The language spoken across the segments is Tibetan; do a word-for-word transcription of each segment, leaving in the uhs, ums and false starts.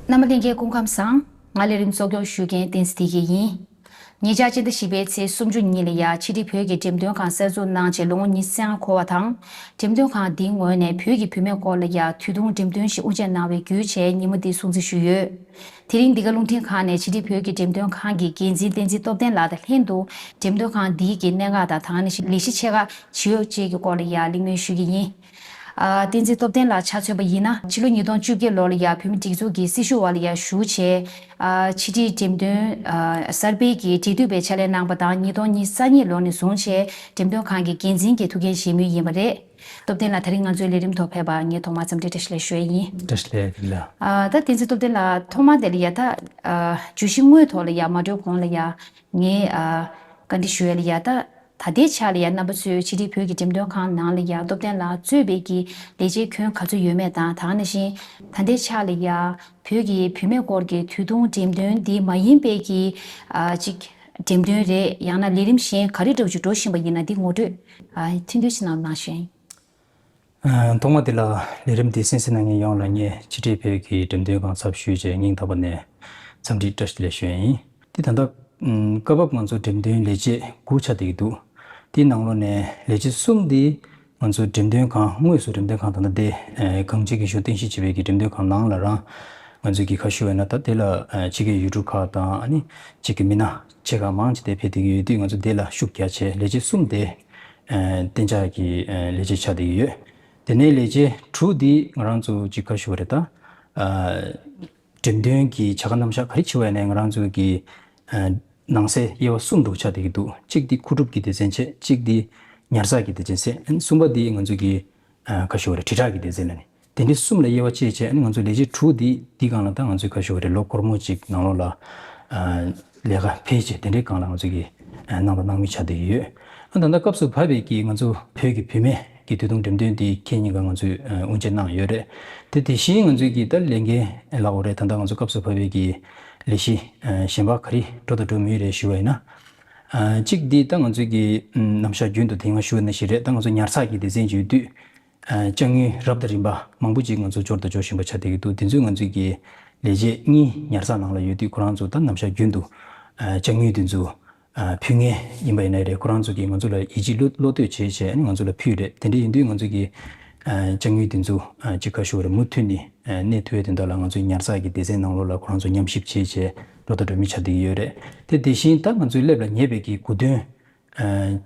རྣམ་པ་ལྷན་རྒྱས་སྐུ་ཁམས་བཟང་། ང་ལས་རིམ་གཙོ་སྐྱོང་ཞུ་མཁན་བསྟན་འཛིན་བདེ་སྐྱིད་ཡིན། ཉེ་ཆར་སྤྱི་ཟླ་བཞི་པའི་ཚེས་སུམ་ཅུ་ཉིན་ལ་ཡ་ཕྱི་དྲིལ་བོད་ཀྱི་འགྲེམས་སྟོན་ཁང་གསར་འཛུགས་གནང་རྗེས་ལོ་ངོ་ཉི་ཤུ་རྩ་ལྔ་འཁོར་བ་དང་། འགྲེམས་སྟོན་ཁང་འདིའི་ངོས་ནས་བོད་ཀྱི་བུད་མེད་སྐོར་ལ་ཡ་དུས་ཐུང་འགྲེམས་སྟོན་ཞིག་དབུ་འབྱེད་གནང་བའི་བརྒྱུད་བྱས་ཉིན་མོ་འདི་སྲུང་བརྩི་ཞུས་ཡོད། དེ་རིང་འདི་ག་རླུང་འཕྲིན་ཁང་ནས་ཕྱི་དྲིལ་བོད་ཀྱི་འགྲེམས་སྟོན་ཁང་གི་འགན་འཛིན་བསྟན་འཛིན་སྟོབས་ལྡན་ལགས་དང་ལྷན་དུ་འགྲེམས་སྟོན་ཁང་འདིའི་གི་གནད་འགག་དང་ད་ག་ནང་བཞིན་ལས་གཞི་ཆེ་ཁག་ཇི་ཡོད་བཅས་ཀྱི་སྐོར་ལ་ཡ་གླེང་མོལ་ཞུ་གི་ཡིན། ཨ། བསྟན་འཛིན་སྟོབས་ལྡན་ལགས་ཆ་མཚོན་པ་ཡིན་ན་ཕྱི་ལོ་ཉིས་སྟོང་བཅོ་བརྒྱད་ལོ་ལ་ཡ་བོད་མི་སྒྲིག་འཛུགས་ཀྱི་སྲི་ཞུ་བ་ལ་ཡ་ཞུགས་བྱས། ཨ། ཕྱི་དྲིལ་འགྲེམས་སྟོན་ཨ། གསར་སྤེལ་གྱི་འབྲེལ་མཐུད་པའི་ཕྱག་ལས་གནང་པ་དང་ཉིས་སྟོང་ཉི་ཤུ་རྩ་གཉིས་ལོ་ནས་བཟུང་བྱས་འགྲེམས་སྟོན་ཁང་གི་འགན་འཛིན་གྱི་ཐུགས་འགན་བཞེས་མུས་ཡིན་པ་རེད། སྟོབས་ལྡན་ལགས་དེ་རིང་ང་ཚོའི་ལས་རིམ་ཐོག་ཕེབས་པར་ངས་ཐོག་མར་འཚམས་འདྲི་བཀྲ་ཤིས་བདེ་ལེགས་ཞུ་ཡ་ཡིན། བཀྲ་ཤིས་བདེ་ལེགས་ལགས། ཨ། ད་བསྟན་འཛིན་སྟོབས་ལྡན་ལགས་ཐོག་མར་དེ་ལ་ཡ་ད་ཨ། བརྗོད་གཞི་དངོས་ཐོག་ལ་ཡ་མ་འགྲོ་གོང་ལ་ཡ་ངས་ཨ། བཀའ་འདྲི་ཞུ་ཡ་ལ་ཡ་ད། ད་ལྟའི་ཆ་ལ་ཡ་རྣམ་པ་ཚོས་ཕྱི་དྲིལ་བོད་ཀྱི་འགྲེམས་སྟོན་ཁང་ནང་ལ་ཡ་སྟོབས་ལྡན་ལགས་གཙོས་པའི་གི་ལས་བྱེད་ཁྱོན་ག་ཚོད་ཡོད་མེད་དང་ད་ག་ནང་བཞིན་ད་ལྟའི་ཆ་ལ་ཡ་བོད་ཀྱི་བུད་མེད་སྐོར་གྱི་དུས་ཐུང་འགྲེམས་སྟོན་འདི་མ་ཡིན་པའི་གི་ཨ། ཅིག་འགྲེམས་སྟོན་རེད་ཡང་ན་ལས་རིམ་གཞན་ག་རེ་འདྲ་བོ་ཅིག་འགྲོ་བཞིན་པ་ཡིན་ན་འདི་ངོ་སྤྲོད་ཨ། ཐུང་ཐུང་ཞིག་གནང་གནང་ཞུ་ཡ་ཡིན། ཐོག་མ་དེ་ལ་ལས་རིམ་འདི་གསན་གཟིགས་གནང་མཁན་ཡོངས་ལ་ངས་ཕྱི་དྲིལ་བོད་ཀྱི་འགྲེམས་སྟོན་ཁང་ཚབ་ཞུས་བྱས་སྙིང་ཐག་པ་ནས་འཚམས་འདྲི་བཀྲ་ཤིས་བདེ་ལེགས་ཞུ་ཡ་ཡིན། འདི་ད་ལྟ་སྐབས་བབ་ང་ཚོ་འགྲེམས་སྟོན་ལས་བྱེད་དགུ་ཆགས་བསྡད་ཀྱི་འདུག་དེའི་ནང་ལོགས་ནས་ལས་བྱེད་གསུམ་འདི་ང་ཚོ་འགྲེམས་སྟོན་ཁང་དངོས་སུ་འགྲེམས་སྟོན་ཁང་ད་ལྟ་དེ་གངས་སྐྱིད་ཀྱི་གཞུང་རྟེན་གཞི་བྱས་པའི་གི་འགྲེམས་སྟོན་ཁང་ནང་ལ་རང་ང་ཚོས་གི་ཁ་ཞུ་བས་ན་ད་དེ་ལ་ཕྱི་རྒྱལ་ཡུལ་གྲུ་ཁག་དང་ཨ་ནི་ཕྱི་རྒྱལ་མི་སྣ་ཆེ་ཁག་མང་ཆེ་དེ་ཕེབས་བསྡད་ཀྱི་ཡོད་དུས་ང་ཚོ་དེ་ལ་ཤུགས་རྒྱག་བྱས་ལས་བྱེད་གསུམ་དེ། གཏན་འཇགས་ཀྱི་ལས་བྱེད་ཆགས་བསྡད་ཀྱི་ཡོད། དེ་ནས་ལས་བྱེད་དྲུག་འདི་ང་རང་ཚོ་གཅིག་ཁ་ཞུ་བ་རེད་ད། འགྲེམས་སྟོན་གྱི་བྱ་དགའ་རྣམ་གཞག་ག་རེ་བྱེད་པ་ཡིན་ནའི་ང་རང་ཚོ་གི་ནང་གསེས་དབྱེ་བ་གསུམ་དུ་ཆགས་བསྡད་ཀྱི་འདུག་གཅིག་འདི་མཁོ་སྒྲུབ་ཀྱི་སྡེ་ཚན་བྱས་གཅིག་འདི་ཉར་ཚགས་ཀྱི་སྡེ་ཚན་བྱས་གསུམ་པ་འདི་ང་ཚོ་གི་ཁ་ཞུ་བ་རེད་དྲིལ་བསྒྲགས་ཀྱི་སྡེ་ཚན་ལ་ནི། དེ་འདྲའི་གསུམ་ལ་དབྱེ་བ་ཕྱེ་བྱས་ཨ་ནི་ང་ཚོ་ལས་བྱེད་དྲུག་འདི་འདི་སྒང་ལ་ད་ང་ཚོས་ཁ་ཞུ་བ་རེད་ལོ་འཁོར་མོ་གཅིག་ནང་ལོགས་ལ་ལས་ཀ་ཕལ་ཆེར་དེ་འདྲའི་སྒང་ལ་ང་ཚོ་གིས་གནང་དང་གནང་མུས་ཆགས་བསྡད་ཀྱི་ཡོད། ཨ་ད་ལྟ་སྐབས་སུ་བབས་པའི་གི་ང་ཚོ་བོད་ཀྱི་བུད་མེད་ཀྱི་དུས་ཐུང་འགྲེམས་སྟོན་འདི་ཁྱེད་གཉིས་ཀ་ང་ཚོས་དབུ་འབྱེད་གནང་ཡོད་རེད། དེ་དེ་བཞིན་ང་ཚོས་ཀྱི་ད་ལས་འགན་ལ་འོ་རེད་ད་ལྟ་ང་ཚོ་སྐབས་སུ་བབས་པའི་གི་ལས་གཞི་གཞན་པ་ག་རེ་འགྲོ་དང་འགྲོ་མུས་རེད་ཞུ་བ་ཡིན་ན། གཅིག་འདི་ད་ང་ཚོས་ཀྱི་རྣམ་གཞག་རྒྱུན་དུ་དེ་སྔ་ཞུ་བ་ནང་བཞིན་རེད་ད་ང་ཚོ་ཉར་ཚགས་ཀྱི་སྡེ་ཚན་ཅིག་ཡོད་དུས། ཨ། དཔྱ་དངུལ་རབ་དང་རིམ་པ་མང་པོ་ཅིག་ང་ཚོ་འབྱོར་དང་འབྱོར་བཞིན་པ་ཆགས་བསྡད་ཀྱི་འདུག་དེ་ཚོས་ང་ཚོའི་གི་ལས་བྱེད་གཉིས་ཉར་ཚགས་ནང་ལ་ཡོད་དུས་ཁོ་རང་ཚོ་ད་ནམ་ཞག་རྒྱུན་དུ་ཨ། དཔྱ་དངུལ་དེ་ཚོ་ཨ། ཕུལ་མཁན་ཡིན་པ་ཡིན་ན་རེད་ཁོ་རང་ཚོ་གིས་ང་ཚོ་ལ་ཡིད་ཆེས་བློ་བློ་གཏོད་བྱས་བྱས་ང་ཚོ་ལ་ཕུལ་རེད། དེ་འདྲ་ཡིན་དུས་ང་ཚོ་གི་ཨ། དཔྱ་དངུལ་དེ་ཚོ་ཨ། གཅིག་ཁ་ཞུ་བར་མུ་མཐུད་ནས་ཨ། གནས་ཐུབ་ཡས་དོན་དག་ལ་ང་ཚོའི་ཉར་ཚགས་ཀྱི་སྡེ་ཚན་ནང་ལོགས་ལ་ཁོ་རང་ཚོ་ཉམས་ཞིབ་བྱས་བྱས་འགྲོ་དང་འགྲོ་མུས་ཆགས་བསྡད་ཀྱི་ཡོད་རེད། དེ་དེ་བཞིན་ད་ང་ཚོའི་སླེབས་ལ་ཉེ་བའི་གི་གོ་སྟོན།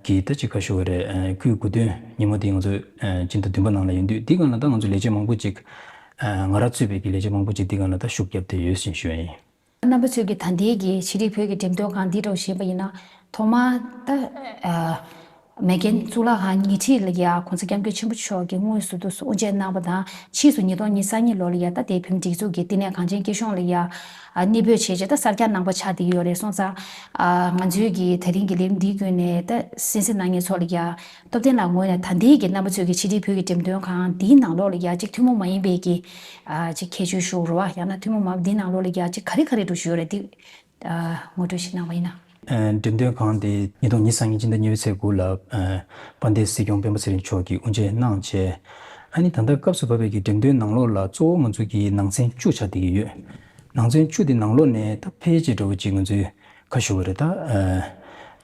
གི་ད་ཅིག་ཁ་ཞུ་བ་རེད། ཁུལ་གོ་སྟོན་ཉིན་མོ་དེ་ང་ཚོ་སྤྱི་ཟླ་བདུན་པ་ནང་ལ་ཡིན་དུས་འདི་སྒང་ལ་ད་ང་ཚོ་ལས་བྱེད་མང་པོ་ཅིག་ང་རང་གཙོས་པའི་གི་ལས་བྱེད་མང་པོ་ཅིག་འདི་སྒང་ལ་ད་ཤུགས་བརྒྱབ་བསྡད་ཡོད་ཟེར་ཞུ་ཡ་ཡིན། རྣམ་པ་ཚོས་ཀྱི་ད་ལྟའི་གི་ཕྱི་དྲིལ་བོད་ཀྱི་འགྲེམས་སྟོན་ཁང་འདི་འདྲ་བོ་ཞེས་པ་ཡིན་ན་ཐོག་མར་ད་མེག་གྷན་གཙུག་ལག་ཁང་ཉེ་འཁྲིས་ལ་ཡ་༸གོང་ས་༸སྐྱབས་མགོན་ཆེན་པོ་མཆོག་གིས་དངོས་སུ་དུ་དབུ་འབྱེད་གནང་བ་དང་ཕྱིས་སུ་ཉིས་སྟོང་ཉི་ཤུ་རྩ་གཉིས་ལོ་ལ་ཡ་ད་ལྟའི་བོད་མི་སྒྲིག་འཛུགས་ཀྱི་བསྟི་གནས་གངས་ཅན་སྐྱིད་གཤོངས་ལ་ཡ། ཨ། གནས་སྤོས་བྱས་རྗེས་ད་གསར་རྒྱག་གནང་པ་ཆགས་བསྡད་ཡོད་རེད་སོང་ཙང་། ཨ། ང་ཚོའི་གི་དེ་རིང་གི་ལས་རིམ་འདིའི་བརྒྱུད་ནས་ད་གསན་གཟིགས་གནང་མཁན་ཚོ་ལ་ཡ། སྟོབས་ལྡན་ལགས་ངོས་ནས་ད་ལྟའི་གི་རྣམ་པ་ཚོའི་གི་ཕྱི་དྲིལ་བོད་ཀྱི་འགྲེམས་སྟོན་ཁང་འདིའི་ནང་ལོགས་ལ་ཡ་གཅིག་ཐུན་མོང་མ་ཡིན་པའི་གི་ཨ། གཅིག་ཁྱད་ཆོས་ཤོག་རུ་བ་ཡང་ན་ཐུན་མོང་མ་འདིའི་ནང་ལོགས་ལ་ཡ་གཅིག་ག་རེ་ག་རེ་འགྲོ་བཞིན་ཡོད་རེད་འདི། ཨ། ངོ་སྤྲོད་ཞིག་གནང་བ་ཡིན་ན། ཨ། འགྲེམས་སྟོན་ཁང་དེ་ཉིས་སྟོང་ཉི་ཤུ་རྩ་གཉིས་སྤྱི་ཟླ་གཉིས་པའི་ཚེས་དགུ་ལ་ཨ། དཔལ་ལྡན་སྲིད་སྐྱོང་སྤེན་པ་ཚེ་རིང་མཆོག་གིས་དབུ་འབྱེད་གནང་བྱས། ཨ་ནི་ད་ལྟ་སྐབས་སུ་བབས་པའི་གི་འགྲེམས་སྟོན་ནང་ལོགས་ལ་གཙོ་བོ་ང་ཚོ་གི་ནང་ཚན་བཅུ་ཆགས་བསྡད་ཀྱི་ཡོད། ནང་ཚན་བཅུ་དེ་ནང་ལོགས་ནས་ད་ཕལ་ཆེར་འདྲ་བོ་ཅིག་ང་ཚོའི་ཁ་ཞུ་བ་རེད་ད། ཨ།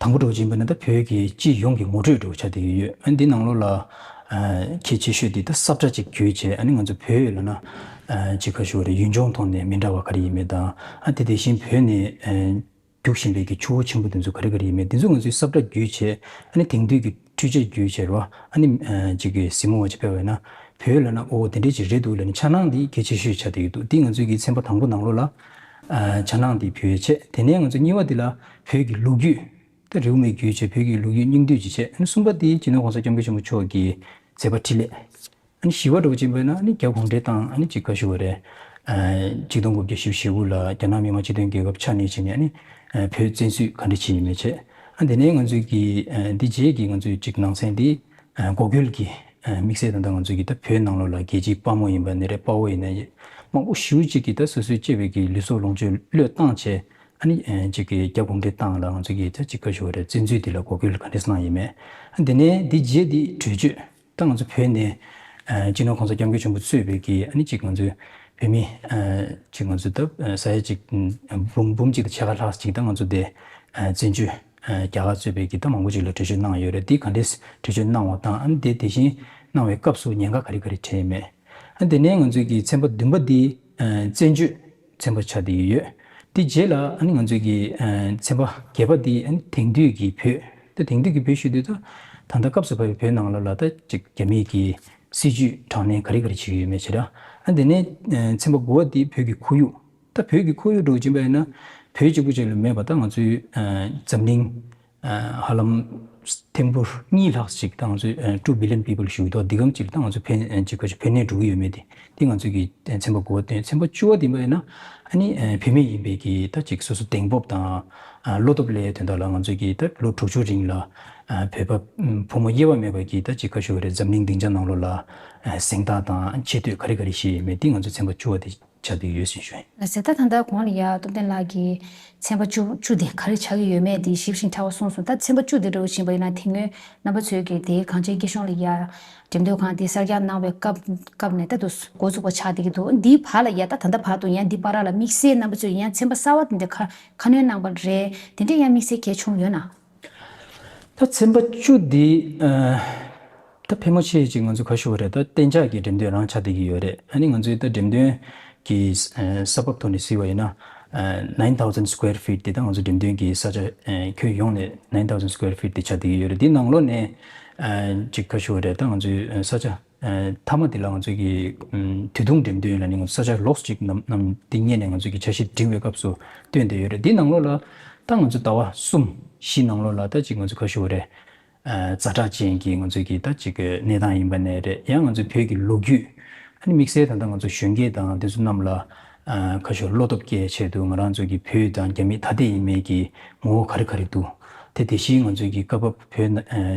དང་པོ་འདྲ་བོ་ཅིག་ཡིན་པ་ནི་ད་བོད་ཀྱི་སྤྱི་ཡོངས་ཀྱི་ངོ་སྤྲོད་འདྲ་བོ་ཆགས་བསྡད་ཀྱི་ཡོད། ཨ་ནི་འདི་ནང་ལོགས་ལ་ཨ། གལ་ཆེ་ཤོས་དེ་ད་ས་བཀྲ་ཅིག་བརྒྱུད་བྱས་ཨ་ནི་ང་ཚོ་བོད་ལ་ན་ཨ། ཅིག་ཁ་ཞུ་བ་རེད་ཡུལ་ལྗོངས་ཐོག་ནས་མི་འདྲ་བ་ག་རེ་ཡིན་མེད་དང་ཨ་དེ་དེ་བཞིན་བོད་ནས་ཨ། རྒྱུག་བཞིན་པའི་གི་ཆུ་བོ་ཆེན་པོ་དེ་ཚོ་ག་རེ་ག་རེ་ཡིན་མེད་དེ་ཚོ་ང་ཚོའི་ས་བཀྲ་བརྒྱུད་བྱས་ཨ་ནི་དེང་དུས་ཀྱི་འཕྲུལ་ཆས་བརྒྱུད་བྱས་རོ་ཨ་ནི་ཅིག་གི་གཟིགས་མོ་བ་ཅིག་ཕེབས་པ་ཡིན་ན་བོད་ལ་ན་ཨོ་དེ་འདྲས་ཅིག་རེད་འདུག་ལབ་ནས་འཆར་སྣང་འདི་གལ་ཆེ་ཤོས་ཆགས་བསྡད་ཀྱི་འདུག་འདི་ང་ཚོའི་གི་ཚན་པ་དང་པོ་ནང་ལོགས་ལ་འཆར་སྣང་འདི་ཕུལ་བའི་ཆེད་དེ་ནས་ང་ཚོ་གཉིས་པ་འདི་ལ་བོད་ཀྱི་ལོ་རྒྱུས་ད་རེའུ་མིག་བརྒྱུད་བྱས་བོད་ཀྱི་ལོ་རྒྱུས་སྙིང་བསྡུས་ཅིག་བྱས་ཨ་ནི་གསུམ་པ་འདི་སྤྱི་ནོར་༸གོང་ས་༸སྐྱབས་མགོན་ཆེན་པོ་མཆོག་གི་མཛད་པ་འཕྲིན་ལས། ཨ་ནི་བཞི་པ་འདྲ་བོ་ཅིག་ཡིན་པ་ན་ཨ་ནི་རྒྱ་གུང་ཁྲན་ཏང་ཨ་ནི་ཅིག་ག་ཞུ་བ་རེད། ཨ། ཆིག་སྟོང་དགུ་བརྒྱ་བཞི་བཅུ་ཞེ་དགུ་ལ་རྒྱ་ནག་མི་དམངས་སྤྱི་མཐུན་རྒྱལ་ཁབ་ཆགས་ནས་བྱས་ནས་ཨ་ནི་ཨ། བོད་བཙན་བཟུང་ག་འདྲ་བྱས་ཡིན་མིན་བྱས། ཨ། དེ་ནས་ང་ཚོའི་གི་ཨ། འདི་རྗེས་ཀྱི་ང་ཚོའི་ཅིག་ནང་ཚན་འདི་ཨ། འགོག་རྒོལ་གྱི་ཨ། དམིགས་བསལ་དང་ད་ང་ཚོའི་གི་ད་བོད་ནང་ལོགས་ལ་རྒྱལ་གཅེས་དཔའ་མོ་ཡིན་པ་ནི་རེད་དཔའ་བོ་ཡིན་ན་མང་པོ་ཞེ་པོ་ཅིག་གིས་ད་སོ་སོའི་གཅེས་པའི་གི་ལུས་སྲོག་ལོངས་སྤྱོད་བློས་བཏང་བྱས་ཨ་ནི་ཨ། ཅིག་གི་རྒྱ་གུང་ཁྲན་ཏང་ལ་ང་ཚོའི་གི་ད་ཅིག་ག་ཞུ་བ་རེད་བཙན་འཛུལ་འདི་ལ་འགོག་རྒོལ་ག་འདྲ་གནང་ཡིན་མིན། ཨ། དེ་ནས་འདི་རྗེས་འདི་གྲོས་ཆོད། ད་ང་ཚོ་བོད་ནས་ཨ། སྤྱི་ནོར་༸གོང་ས་༸སྐྱབས་མགོན་ཆེན་པོ་གཙོས་པའི་གི་ཨ་ནི་ཅིག་ང་ཚོའི་ བོད་མི་ཅིག་ང་ཚོ་ད་ས་ཡ་གཅིག་འབུམ་འབུམ་གཅིག་དང་ཕྱེད་ཀ་ལྷག་ཅིག་ད་ང་ཚོ་དེ་བཙན་བྱོལ་རྒྱ་གར་གཙོས་པའི་གི་ད་མང་པོ་ཅིག་ལ་བྲོས་བྱོལ་གནང་ཡོད་རེད། དེ་ག་འདྲས་བྲོས་བྱོལ་གནང་བ་དང་ཨ་ནི་དེ་དེ་བཞིན་གནང་བའི་སྐབས་སུ་ཉེན་ཁ་ག་རེ་ག་རེ་འཕྲད་ཡོད་མེད། ཨ་དེ་ནས་ང་ཚོས་གི་ཚན་པ་བདུན་པ་དེ་བཙན་བྱོལ་ཚན་པ་ཆགས་བསྡད་ཀྱི་ཡོད། དེ་རྗེས་ལ་ཨ་ནི་ང་ཚོས་ཀྱི་ཚན་པ་བརྒྱད་པ་དེ་ཨ་ནི་དེང་དུས་ཀྱི་བོད། ད་དེང་དུས་ཀྱི་བོད་ཞུ་དུས་ད་ད་ལྟ་སྐབས་སུ་བབས་པའི་བོད་ནང་ལོགས་ལ་ད་ཅིག་རྒྱ་མིའི་གི་སྲིད་བྱུས་དྲག་གནོན་ག་རེ་ག་རེ་བྱེད་ཀྱི་ཡོད་མེད་བྱས་ར། ཨ་དེ་ནས་ཚན་པ་དགུ་པ་དེ་བོད་ཀྱི་ཁོར་ཡུག་ད་བོད་ཀྱི་ཁོར་ཡུག་འདྲ་བོ་ཅིག་ཡིན་པ་ཡིན་ན་བོད་གཅིག་པུ་ཅིག་ལ་མེད་པ་ད་ང་ཚོའི་འཛམ་གླིང་ཧ་ལམ་ཐེར་འབུམ་གཉིས་ལྷག་ཅིག་ད་ང་ཚོས་two billion people ཞུ་གི་འདུག་འདི་གམ་ཅིག་ད་ང་ཚོ་ཕན་ཅིག་ཁ་ཅིག་ཕན་གནོད་འགྲོ་གི་ཡོད་མེད་དེ་འདི་ང་ཚོས་ཀྱི་ཚན་པ་དགུ་པ་སྟོན། ཚན་པ་བཅུ་པ་འདི་ཡིན་པ་ཡིན་ན་ཨ་ནི་བུད་མེད་ཡིན་པའི་གི་ད་ཅིག་སོ་སོ་གདེང་སྤོབས་དང་བློ་སྟོབས་སླེབས་དོན་དག་ལ་ང་ཚོས་ཀྱི་ད་ལོ་དྲུག་ཅུ་རིང་ལ་བོད་པ་ཕོ་མོ་དབྱེ་བ་མེད་པ་གི་ད་ཅིག་ཁ་ཞུ་བ་རེད། འཛམ་གླིང་སྡིངས་ཆ་ནང་ལོགས་ལ་གཟེངས་རྟགས་དང་ཆེ་བསྟོད་ག་རེ་ག་རེ་ཞིག་ཡོད་མེད་འདི་ང་ཚོ་ཚན་པ་བཅུ་པ་དེ་ཆགས་བསྡད་ཡོད་ཟེར་ཞུ་ཡིན། ལགས་སེ། ད་ད་ལྟ་གོང་ལ་ཡ་སྟོབས་ལྡན་ལགས་ཀྱིས་ཚན་པ་བཅུ་བཅུ་དེ་ག་རེ་ཆགས་ཀྱི་ཡོད་མེད་དེ་ཞིབ་ཅིང་ཕྲ་བ་གསུངས་སོང་། ད་ཚན་པ་བཅུ་དེ་འདྲ་བོ་ཕྱིན་པ་ཡིན་ན་དེ་སྔོན་རྣམ་པ་ཚོས་ཀྱིས་དེའི་གངས་ཅན་སྐྱིད་གཤོངས་ལ་ཡ་འགྲེམས་སྟོན་ཁང་དེ་གསར་རྒྱག་གནང་བའི་སྐབས་སྐབས་ནས་ད་དུ་འགོ་བཙུགས་པ་ཆགས་བསྡད་ཀྱི་འདུག་འདིའི་བར་ལ་ཡ་ད་ད་ལྟ་བར་དུ་ཡང་འདི་བར་ལ་དམིགས་བསལ་རྣམ་པ་ཚོས་ཡང་ཚན་པ་གསར་བ་དེ་འདྲ་ཁ་ཁ་སྣོན་གནང་པ་རེད། དེ་འདྲ་ཡང་དམིགས་བསལ་གལ་བྱུང་ཡོད་ན། ད་ཚན་པ་བཅུ་འདི་ཨ་ད་ཕལ་མོ་ཆེ་ཅིག་ང་ཚོ་ག་ཞུ་བ་རེད། ད་གཏན་འཇགས་ཀྱི་འགྲེམས་སྟོན་རང་ཆགས་བསྡད་ཀྱི་ཡོད་རེད། ཨ་ནི་ང་ཚོའི་ད་འགྲེམས་སྟོན་གྱི་ཨ་ས་བབ་ཐོག་ནས་གཟིགས་པ་ཡིན་ན་ཨ་nine thousand square feet དེ་ད་ང་ཚོ་འགྲེམས་སྟོན་གྱི་ས་ཆ་ཨ་ཁྱོན་ཡོངས་ནས་nine thousand square feet དེ་ཆགས་བསྡད་ཀྱི་ཡོད་རེད། དེ་ནང་ལོགས་ནས་ཨ་ཅིག་ག་ཞུ་བ་རེད། ད་ང་ཚོའི་ས་ཆ་མཐའ་མ་དེ་ལ་ང་ཚོས་ཀྱི་དུས་ཐུང་འགྲེམས་སྟོན་ལ་ནི་ང་ཚོ་ས་ཆ་ལོགས་ཅིག་ནམ་ནམ་དེ་སྔོན་ནས་ང་ཚོས་ཀྱི་འཆར་གཞི་སྒྲིག་པའི་སྐབས་སུ་བཏོན་བསྡད་ཡོད་རེད། འདི་ནང་ལོགས་ལ་ད་ང་ཚོ་ཟླ་བ་གསུམ་བཞི་ནང་ལོགས་ལ་ད་ཅིག་ང་ཚོ་ག་ཞུ་བ་རེད། ཛ་དྲག་ཅན་གྱི་ང་ཚོས་ཀྱི་ད་ཅིག་གནས་སྟངས་ཡིན་པ་ནས་རེད། ཡང་ང་ཚོའི་བོད་ཀྱི་ལོ་རྒྱུས་ཨ་ནི་དམིགས་བསལ་ད་ལྟ་ང་ཚོ་གཞོན་སྐྱེས་དང་དེ་ཚོ་རྣམས་ལ་ག་ཞུ་བློ་སྟོབས་སྐྱེད་ཆེད་དུ་ང་རང་ཚོ་གི་བོད་དང་རྒྱ་མི་ཐ་དད་ཡིན་མིན་གྱི་ངོ་བོ་ག་རེ་ག་རེ་འདུག་དེ་དེ་བཞིན་ང་ཚོའི་གི་སྐབས་བབ་བོད་ན་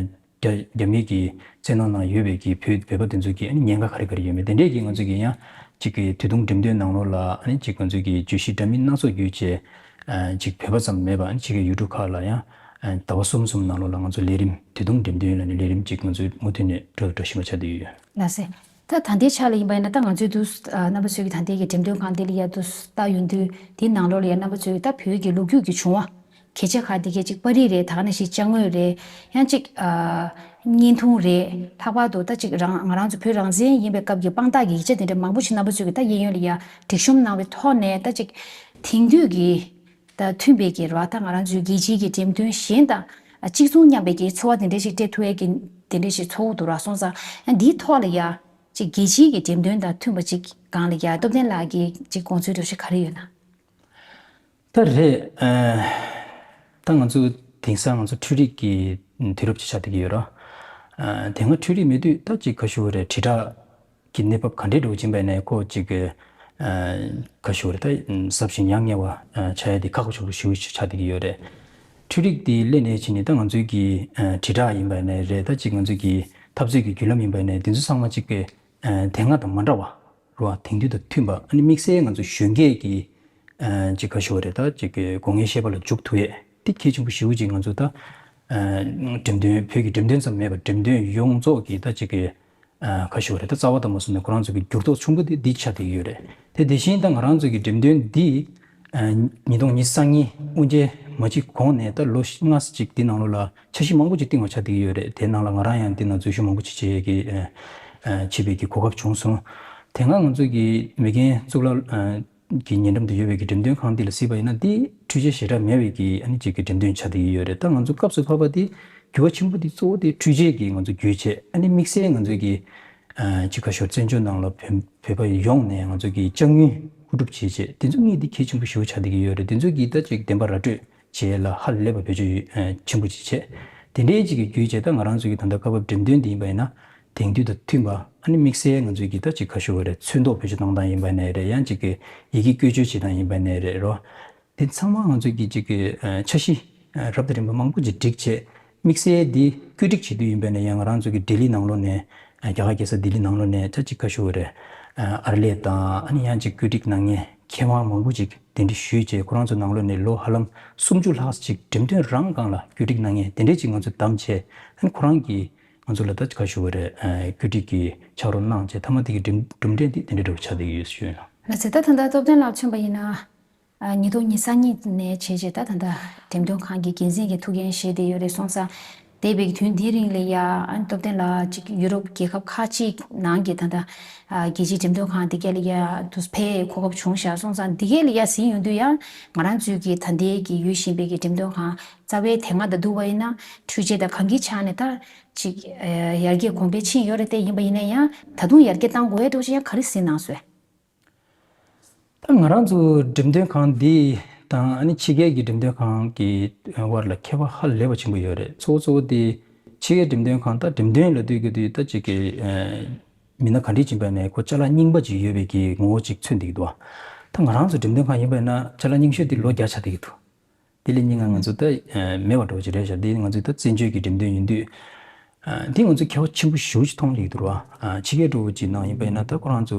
རྒྱ་རྒྱ་མི་གི་བཙན་གནོན་ནང་ཡོད་པའི་གི་བོད་བོད་པ་དེ་ཚོ་གི་ཨ་ནི་ཉེན་ཁ་ག་རེ་ག་རེ་ཡོད་མེད་དེ་འདྲས་ཀྱི་ང་ཚོ་གི་ཡང་གཅིག་གི་དུས་ཐུང་འགྲེམས་སྟོན་ནང་ལོགས་ལ་ཨ་ནི་གཅིག་ང་ཚོ་གི་བརྗོད་གཞི་འདྲ་མིན་སྣ་ཚོགས་བརྒྱུད་བྱས་གཅིག་བོད་པ་ཙམ་མེད་པ་ཨ་ནི་གཅིག་གི་ཡུལ་གྲུ་ཁག་ལ་ཡང་ཟླ་བ་གསུམ་གསུམ་ནང་ལོགས་ལ་ང་ཚོ་ལས་རིམ་དུས་ཐུང་འགྲེམས་སྟོན་ལ་ནི་ལས་རིམ་གཅིག་ང་ཚོས་མུ་མཐུད་ནས་འགྲོ་འགྲོ་བཞིན་པ་ཆགས་བསྡད་ཡོད། ལགས་སེ། ད་ད་ལྟའི་ཆ་ལ་ཡིན་པ་ཡིན་ན་ད་ང་ཚོའི་དུས་རྣམ་པ་ཚོའི་གི་ད་ལྟའི་གི་འགྲེམས་སྟོན་ཁང་འདི་ལ་ཡ་དུ་ལྟ་ཡོང་དུས་དེའི་ནང་ལོགས་ལ་ཡ་རྣམ་པ་ཚོའི་ད་བོད་ཀྱི་ལོ་རྒྱུས་ཀྱི་བྱུང་བ། གལ་ཆེ་ཁག་དེ་གས་གཅིག་པར་རིས་རེད། ད་ག་ནང་བཞིན་ཅ་དངོས་རེད། ཡང་གཅིག་ཨ་བརྙན་ཐུང་རེད། ལྷག་པར་དུ་ད་གཅིག་རང་ང་རང་ཚོ་བོད་རང་བཙན་ཡིན་པའི་སྐབས་ཀྱི་དཔང་རྟགས་ཀྱི་ཡིག་ཆ་དེ་འདྲ་མང་པོ་ཞིག་རྣམ་པ་ཚོས་ཀྱི་ད་གཡས་གཡོན་ལ་ཡ་སྒྲིག་གཤོམ་གནང་བའི་ཐོག་ནས་ད་གཅིག་དེང་དུས་ཀྱི་ད་མཐུན་པའི་གི་ར་ད་ང་རང་ཚོའི་རྒྱལ་སྤྱིའི་གི་འགྲེམས་སྟོན་གཞན་དང་གཅིག་མཚུངས་མཉམ་པའི་གི་ཚོར་བ་དེ་འདྲ་ཞིག་སྤྲད་ཐུབ་ཡས་ཀྱི་དེ་འདྲ་ཞིག་ཚོར་གྱི་འདུག་ར། སོང་ཙང་ཡང་འདིའི་ཐོག་ལ་ཡ་གཅིག་རྒྱལ་སྤྱིའི་གི་འགྲེམས་སྟོན་དང་མཐུན་པ་གཅིག་སྒང་ལ་ཡ་སྟོབས་ལྡན་ལགས་ཀྱི་གཅིག་དགོངས་ཚུལ་འདྲ་ཞིག་ག་རེ་ཡོད་ན། ད་རེད། ཨ་ད་ང་ཚོ་དེང་སང་ང་ཚོ་འཕྲུལ་རིག་གི་དུས་རབས་ཅིག་ཆགས་བསྡད་ཀྱི་ཡོད་ར། ཨ་དེ་སྔ་འཕྲུལ་རིག་མེད་དུས་ད་ཅིག་ག་ཞུ་བ་རེད། དྲིལ་བསྒྲགས་ཀྱི་གནས་བབ་ག་འདྲའི་འགྲོ་གི་ཡིན་པ་ནས་ཁོ་ཅིག་གི་ཨ་ག་ཞུ་བ་རེད། ད་ཟབ་ཞིང་ཡ་ངལ་བ་ཨ་ཆགས་ཡ་དེ་ཁག་པོ་ཆགས་ཞུ་ཆགས་བསྡད་ཀྱི་ཡོད་རེད། འཕྲུལ་རིག་དེ་སླེབས་ནས་ཕྱིན་ནས་ད་ང་ཚོའི་གི་ཨ་དྲིལ་བསྒྲགས་ཡིན་པ་ནས་རེད། ད་ཅིག་ང་ཚོའི་གི་འཐབ་རྩོད་ཀྱི་བརྒྱུད་ལམ་ཡིན་པ་ནས་དེ་ཚོ་ཚང་མ་ཅིག་གི་ཨ་དེ་སྔ་དང་མ་འདྲ་བ། རེད་བ། དེང་དུས་དང་མཐུན་པ། ཨ་ནི་དམིགས་བསལ་ང་ཚོ་གཞོན་སྐྱེས་ཀྱི་ཨ་ཅིག་ག་ཞུ་བ་རེད། ད་ཅིག་གི་སྒོ་ངའི་ཤེས་པ་ལ་འཇུག་ཐུབ་ཡས་དེ་གལ་ཆེན་པོ་ཞེ་པོ་ཅིག་ང་ཚོ་ད་ཨ་འགྲེམས་སྟོན། བོད་ཀྱི་འགྲེམས་སྟོན་ཙམ་མེད་པར་འགྲེམས་སྟོན་ཡོངས་རྫོགས་ཀྱི་ད་ཅིག་གི་ཨ་ག་ཞུ་བ་རེད། ད་རྩ་བ་དང་མ་བཟུང་ནས་ཁོ་རང་ཚོ་གི་འགྱུར་ལྡོག་ཆེན་པོ་དེ་འདི་ཆགས་བསྡད་ཀྱི་ཡོད་རེད། དེ་དེ་བཞིན་ད་ང་རང་ཚོ་གི་འགྲེམས་སྟོན་འདི་ཨ་ཉིས་སྟོང་ཉི་ཤུ་རྩ་གཉིས་དབུ་འབྱེད་མ་བྱེད་གོང་ནས་ད་ལོ་ལྔ་ཙམ་ཅིག་འདི་ནང་ལོགས་ལ་འཆར་གཞི་མང་པོ་ཅིག་བཏིང་བ་ཆགས་བསྡད་ཀྱི་ཡོད་རེད། དེ་ནང་ལ་ང་རང་ཡང་འདི་ནང་འཛུལ་ཞུགས་མང་པོ་ཅིག་བྱེད་ཀྱི་ཨ་ཨ་བྱེད་པའི་གི་གོ་སྐབས་བྱུང་སོང་། དེ་སྔ་ང་ཚོ་གི་མེས་རྒྱལ་གཙུག་ལག་ཨ་གི་ཉེ་འགྲམ་དུ་ཡོད་པའི་གི་འགྲེམས་སྟོན་ཁང་འདི་ལ་གཟིགས་པ་ཡིན་ན་འདི་འཕྲུལ་ཆས་ཞེ་དྲག་མེད་པའི་གི་ཨ་ནི་ཅིག་གི་འགྲེམས་སྟོན་ཆགས་བསྡད་ཀྱི་ཡོད་རེད། ད་ང་ཚོ་སྐབས་སུ་བབས་པ་འདི་འགྱུར་བ་ཆེན་པོ་འདི་གཙོ་བོ་དེ་འཕྲུལ་ཆས་ཀྱིས་ང་ཚོ་བརྒྱུད་བྱས། ཨ་ནི་དམིགས་བསལ་ང་ཚོ་གི་ཨ་ཅིག་ག་ཞོར་བཙན་བྱོལ་ནང་ལ་བོད་བོད་པ་ཡོངས་ནས་ང་ཚོ་གི་ཅ་དངོས་མཁོ་སྒྲུབ་བྱེད་ཆེད་དེ་ཚོ་གཉིས་འདི་གལ་ཆེན་པོ་ཞེ་པོ་ཆགས་བསྡད་ཀྱི་ཡོད་རེད། དེ་ཚོ་གི་ད་ཅིག་བདེན་པ་ར་སྤྲོད་བྱེད་ལ་ཧ་ལས་པ་བེད་སྤྱོད་ཡོད་ཆེན་པོ་ཅིག་བྱས། དེ་འདྲའི་ཅིག་གི་བརྒྱུད་བྱས་ད་ང་རང་ཚོ་གི་ད་ལྟ་སྐབས་བབ་འགྲེམས་སྟོན་འདི་ཡིན་པ་ཡིན་ན་དེང་དུས་དང་མཐུན་པ། ཨ་ནི་དམིགས་བསལ་ང་ཚོའི་གི་ད་ཅིག་ག་ཞུ་བ་རེད། ཚོན་མདོག་བེད་སྤྱོད་གཏོང་སྟངས་ཡིན་པ་ནས་རེད། ཡང་ཅིག་གི་ཡི་གེ་བཀོལ་སྤྱོད་བྱེད་སྟངས་ཡིན་པ་ནས་རེད་རོ། དེ་ཚང་མ་ང་ཚོས་ཀྱི་ཅིག་གི་ཨ་འཆར་གཞི་ཨ་རབ་དང་རིམ་པ་མང་པོ་ཅིག་བསྒྲིགས་བྱས། དམིགས་བསལ་འདི་བཀོད་སྒྲིག་བྱེད་དུས་ཡིན་པ་ན་ཡང་ང་རང་ཚོ་གི་ལྡི་ལི་ནང་ལོགས་ནས་ཨ་རྒྱ་གར་རྒྱལ་ས་ལྡི་ལི་ནང་ལོགས་ནས་ད་ཅིག་ག་ཞུ་བ་རེད། ཨ་ཨར་ལས་དང་ཨ་ནི་ཡང་ཅིག་བཀོད་སྒྲིག་གནང་མཁན་མཁས་དབང་མང་པོ་ཅིག་གདན་འདྲེན་ཞུས་བྱས། ཁོ་རང་ཚོ་ནང་ལོགས་ནས་ལོ་ཧ་ལམ་སུམ་ཅུ་ལྷག་ཅིག་འགྲེམས་སྟོན་རང་སྒང་ལ་བཀོད་སྒྲིག་གནང་མཁན་དེ་འདྲས་ཅིག་ང་ཚོ་བདམས་བྱས། ཨ་ནི་ཁོ་རང་གིས་ང་ཚོ་ལ་ད་ཅིག་ག་ཞུ་བ་རེད། ཨ་བཀོད་སྒྲིག་གི་ཕྱག་རོགས་གནང་བྱས། མཐའ་མ་དེ་གི་གྲུབ་གྲུབ་འབྲས་འདི་དེ་འདྲས་འདྲ་བོ་ཆགས་བསྡད་ཀྱི་ཡོད་ཞུ་ཡིན། ལགས་སོ། ད་ད་ལྟ་སྟོབས་ལྡན་ལགས་མཚོན་པ་ཡིན་ན། ཨ། ཉིས་སྟོང་ཉི་ཤུ་རྩ་གཉིས་ནས་བྱས་རྗེས་ད་ད་ལྟ་འགྲེམས་སྟོན་ཁང་གི་འགན་འཛིན་གྱི་ཐུགས་འགན་བཞེས་བསྡད་ཡོད་རེད་སོང་ཙང་། འདས་པའི་དུས་འདིའི་རིང་ལ་ཡ། ཨ། སྟོབས་ལྡན་ལགས་ཅིག་ཡུ་རོབ་རྒྱལ་ཁབ་ཁག་ཅིག་ནང་གི་ད་ལྟ། ཨ། རྒྱལ་སྤྱིའི་འགྲེམས་སྟོན་ཁང་དེ་ག་ལ་ཡ་དུ་ཕེབས་གོ་སྐབས་བྱུང་བཞག་སོང་ཙང་། འདི་ག་ལ་ཡ་ཟིན་ཡོང་དུས་ཡང་ང་རང་ཚོའི་གི་ད་ལྟའི་གི་ཡོད་བཞིན་པའི་གི་འགྲེམས་སྟོན་ཁང་རྩ་བའི་དེ་སྔ་དང་བསྡུར་བ་ཡིན་ན་འཕྲུལ་ཆས་དང་གང་གི་ཆ་ནས་ད་ཅིག་ཡར་རྒྱས་གོང་འཕེལ་ཕྱིན་ཡོད་རེད་དེ། ཡིན་པ་ཡིན་ན་ཡང་ད་དུང་ཡར་རྒྱས་གཏང་དགོས་ཡ་འདྲ་བོ་ཅིག་ཡང་ག་རེ་ཟིན་གནང་སོང་། ད་ང་རང་ཚོ་འགྲེམས་སྟོན་ཁང་འདི་དང་ཨ་ནི་ཕྱི་རྒྱལ་གྱི་འགྲེམས་སྟོན་ཁང་གི་དབར་ལ་ཁྱད་པར་ཧ་ལས་པ་ཆེན་པོ་ཡོད་རེད། གཙོ་བོ་གཙོ་བོ་དེ་ཕྱི་རྒྱལ་འགྲེམས་སྟོན་ཁང་ད་འགྲེམས་སྟོན་ལབ་དུས་ཀྱི་དུས་ད་ཅིག་གི་ཨ་མི་སྣ་ག་འདྲས་ཅིག་ཡིན་པ་ནས་ཁོ་ཅ་ལག་རྙིང་པ་ཅིག་ཡོད་པའི་གི་ངོ་བོ་ཅིག་མཚོན་བསྡད་ཀྱི་འདུག་ད་ང་རང་ཚོ་འགྲེམས་སྟོན་ཁང་ཡིན་པ་ན་ཅ་ལག་རྙིང་ཤོས་དེ་ལོ་བརྒྱ་ཆགས་བསྡད་ཀྱི་འདུག་དེ་ལས་སྙིང་ང་ང་ཚོ་ད་ཨ་མེད་པ་འདྲ་བོ་ཅིག་རེད་ཤག་འདི་ང་ཚོའི་ད་བཙན་བྱོལ་གྱི་འགྲེམས་སྟོན་ཡིན་དུས། ཨ་འདི་ང་ཚོ་ཁྱད་པར་ཆེན་པོ་ཞེ་པོ་ཅིག་མཐོང་ཡོད་འདུག་ར། ཨ་ཕྱི་རྒྱལ་འདྲ་བོ་ཅིག་ནང་ཡིན་པ་ཡིན་ན་ད་ཁོ་རང་ཚོ་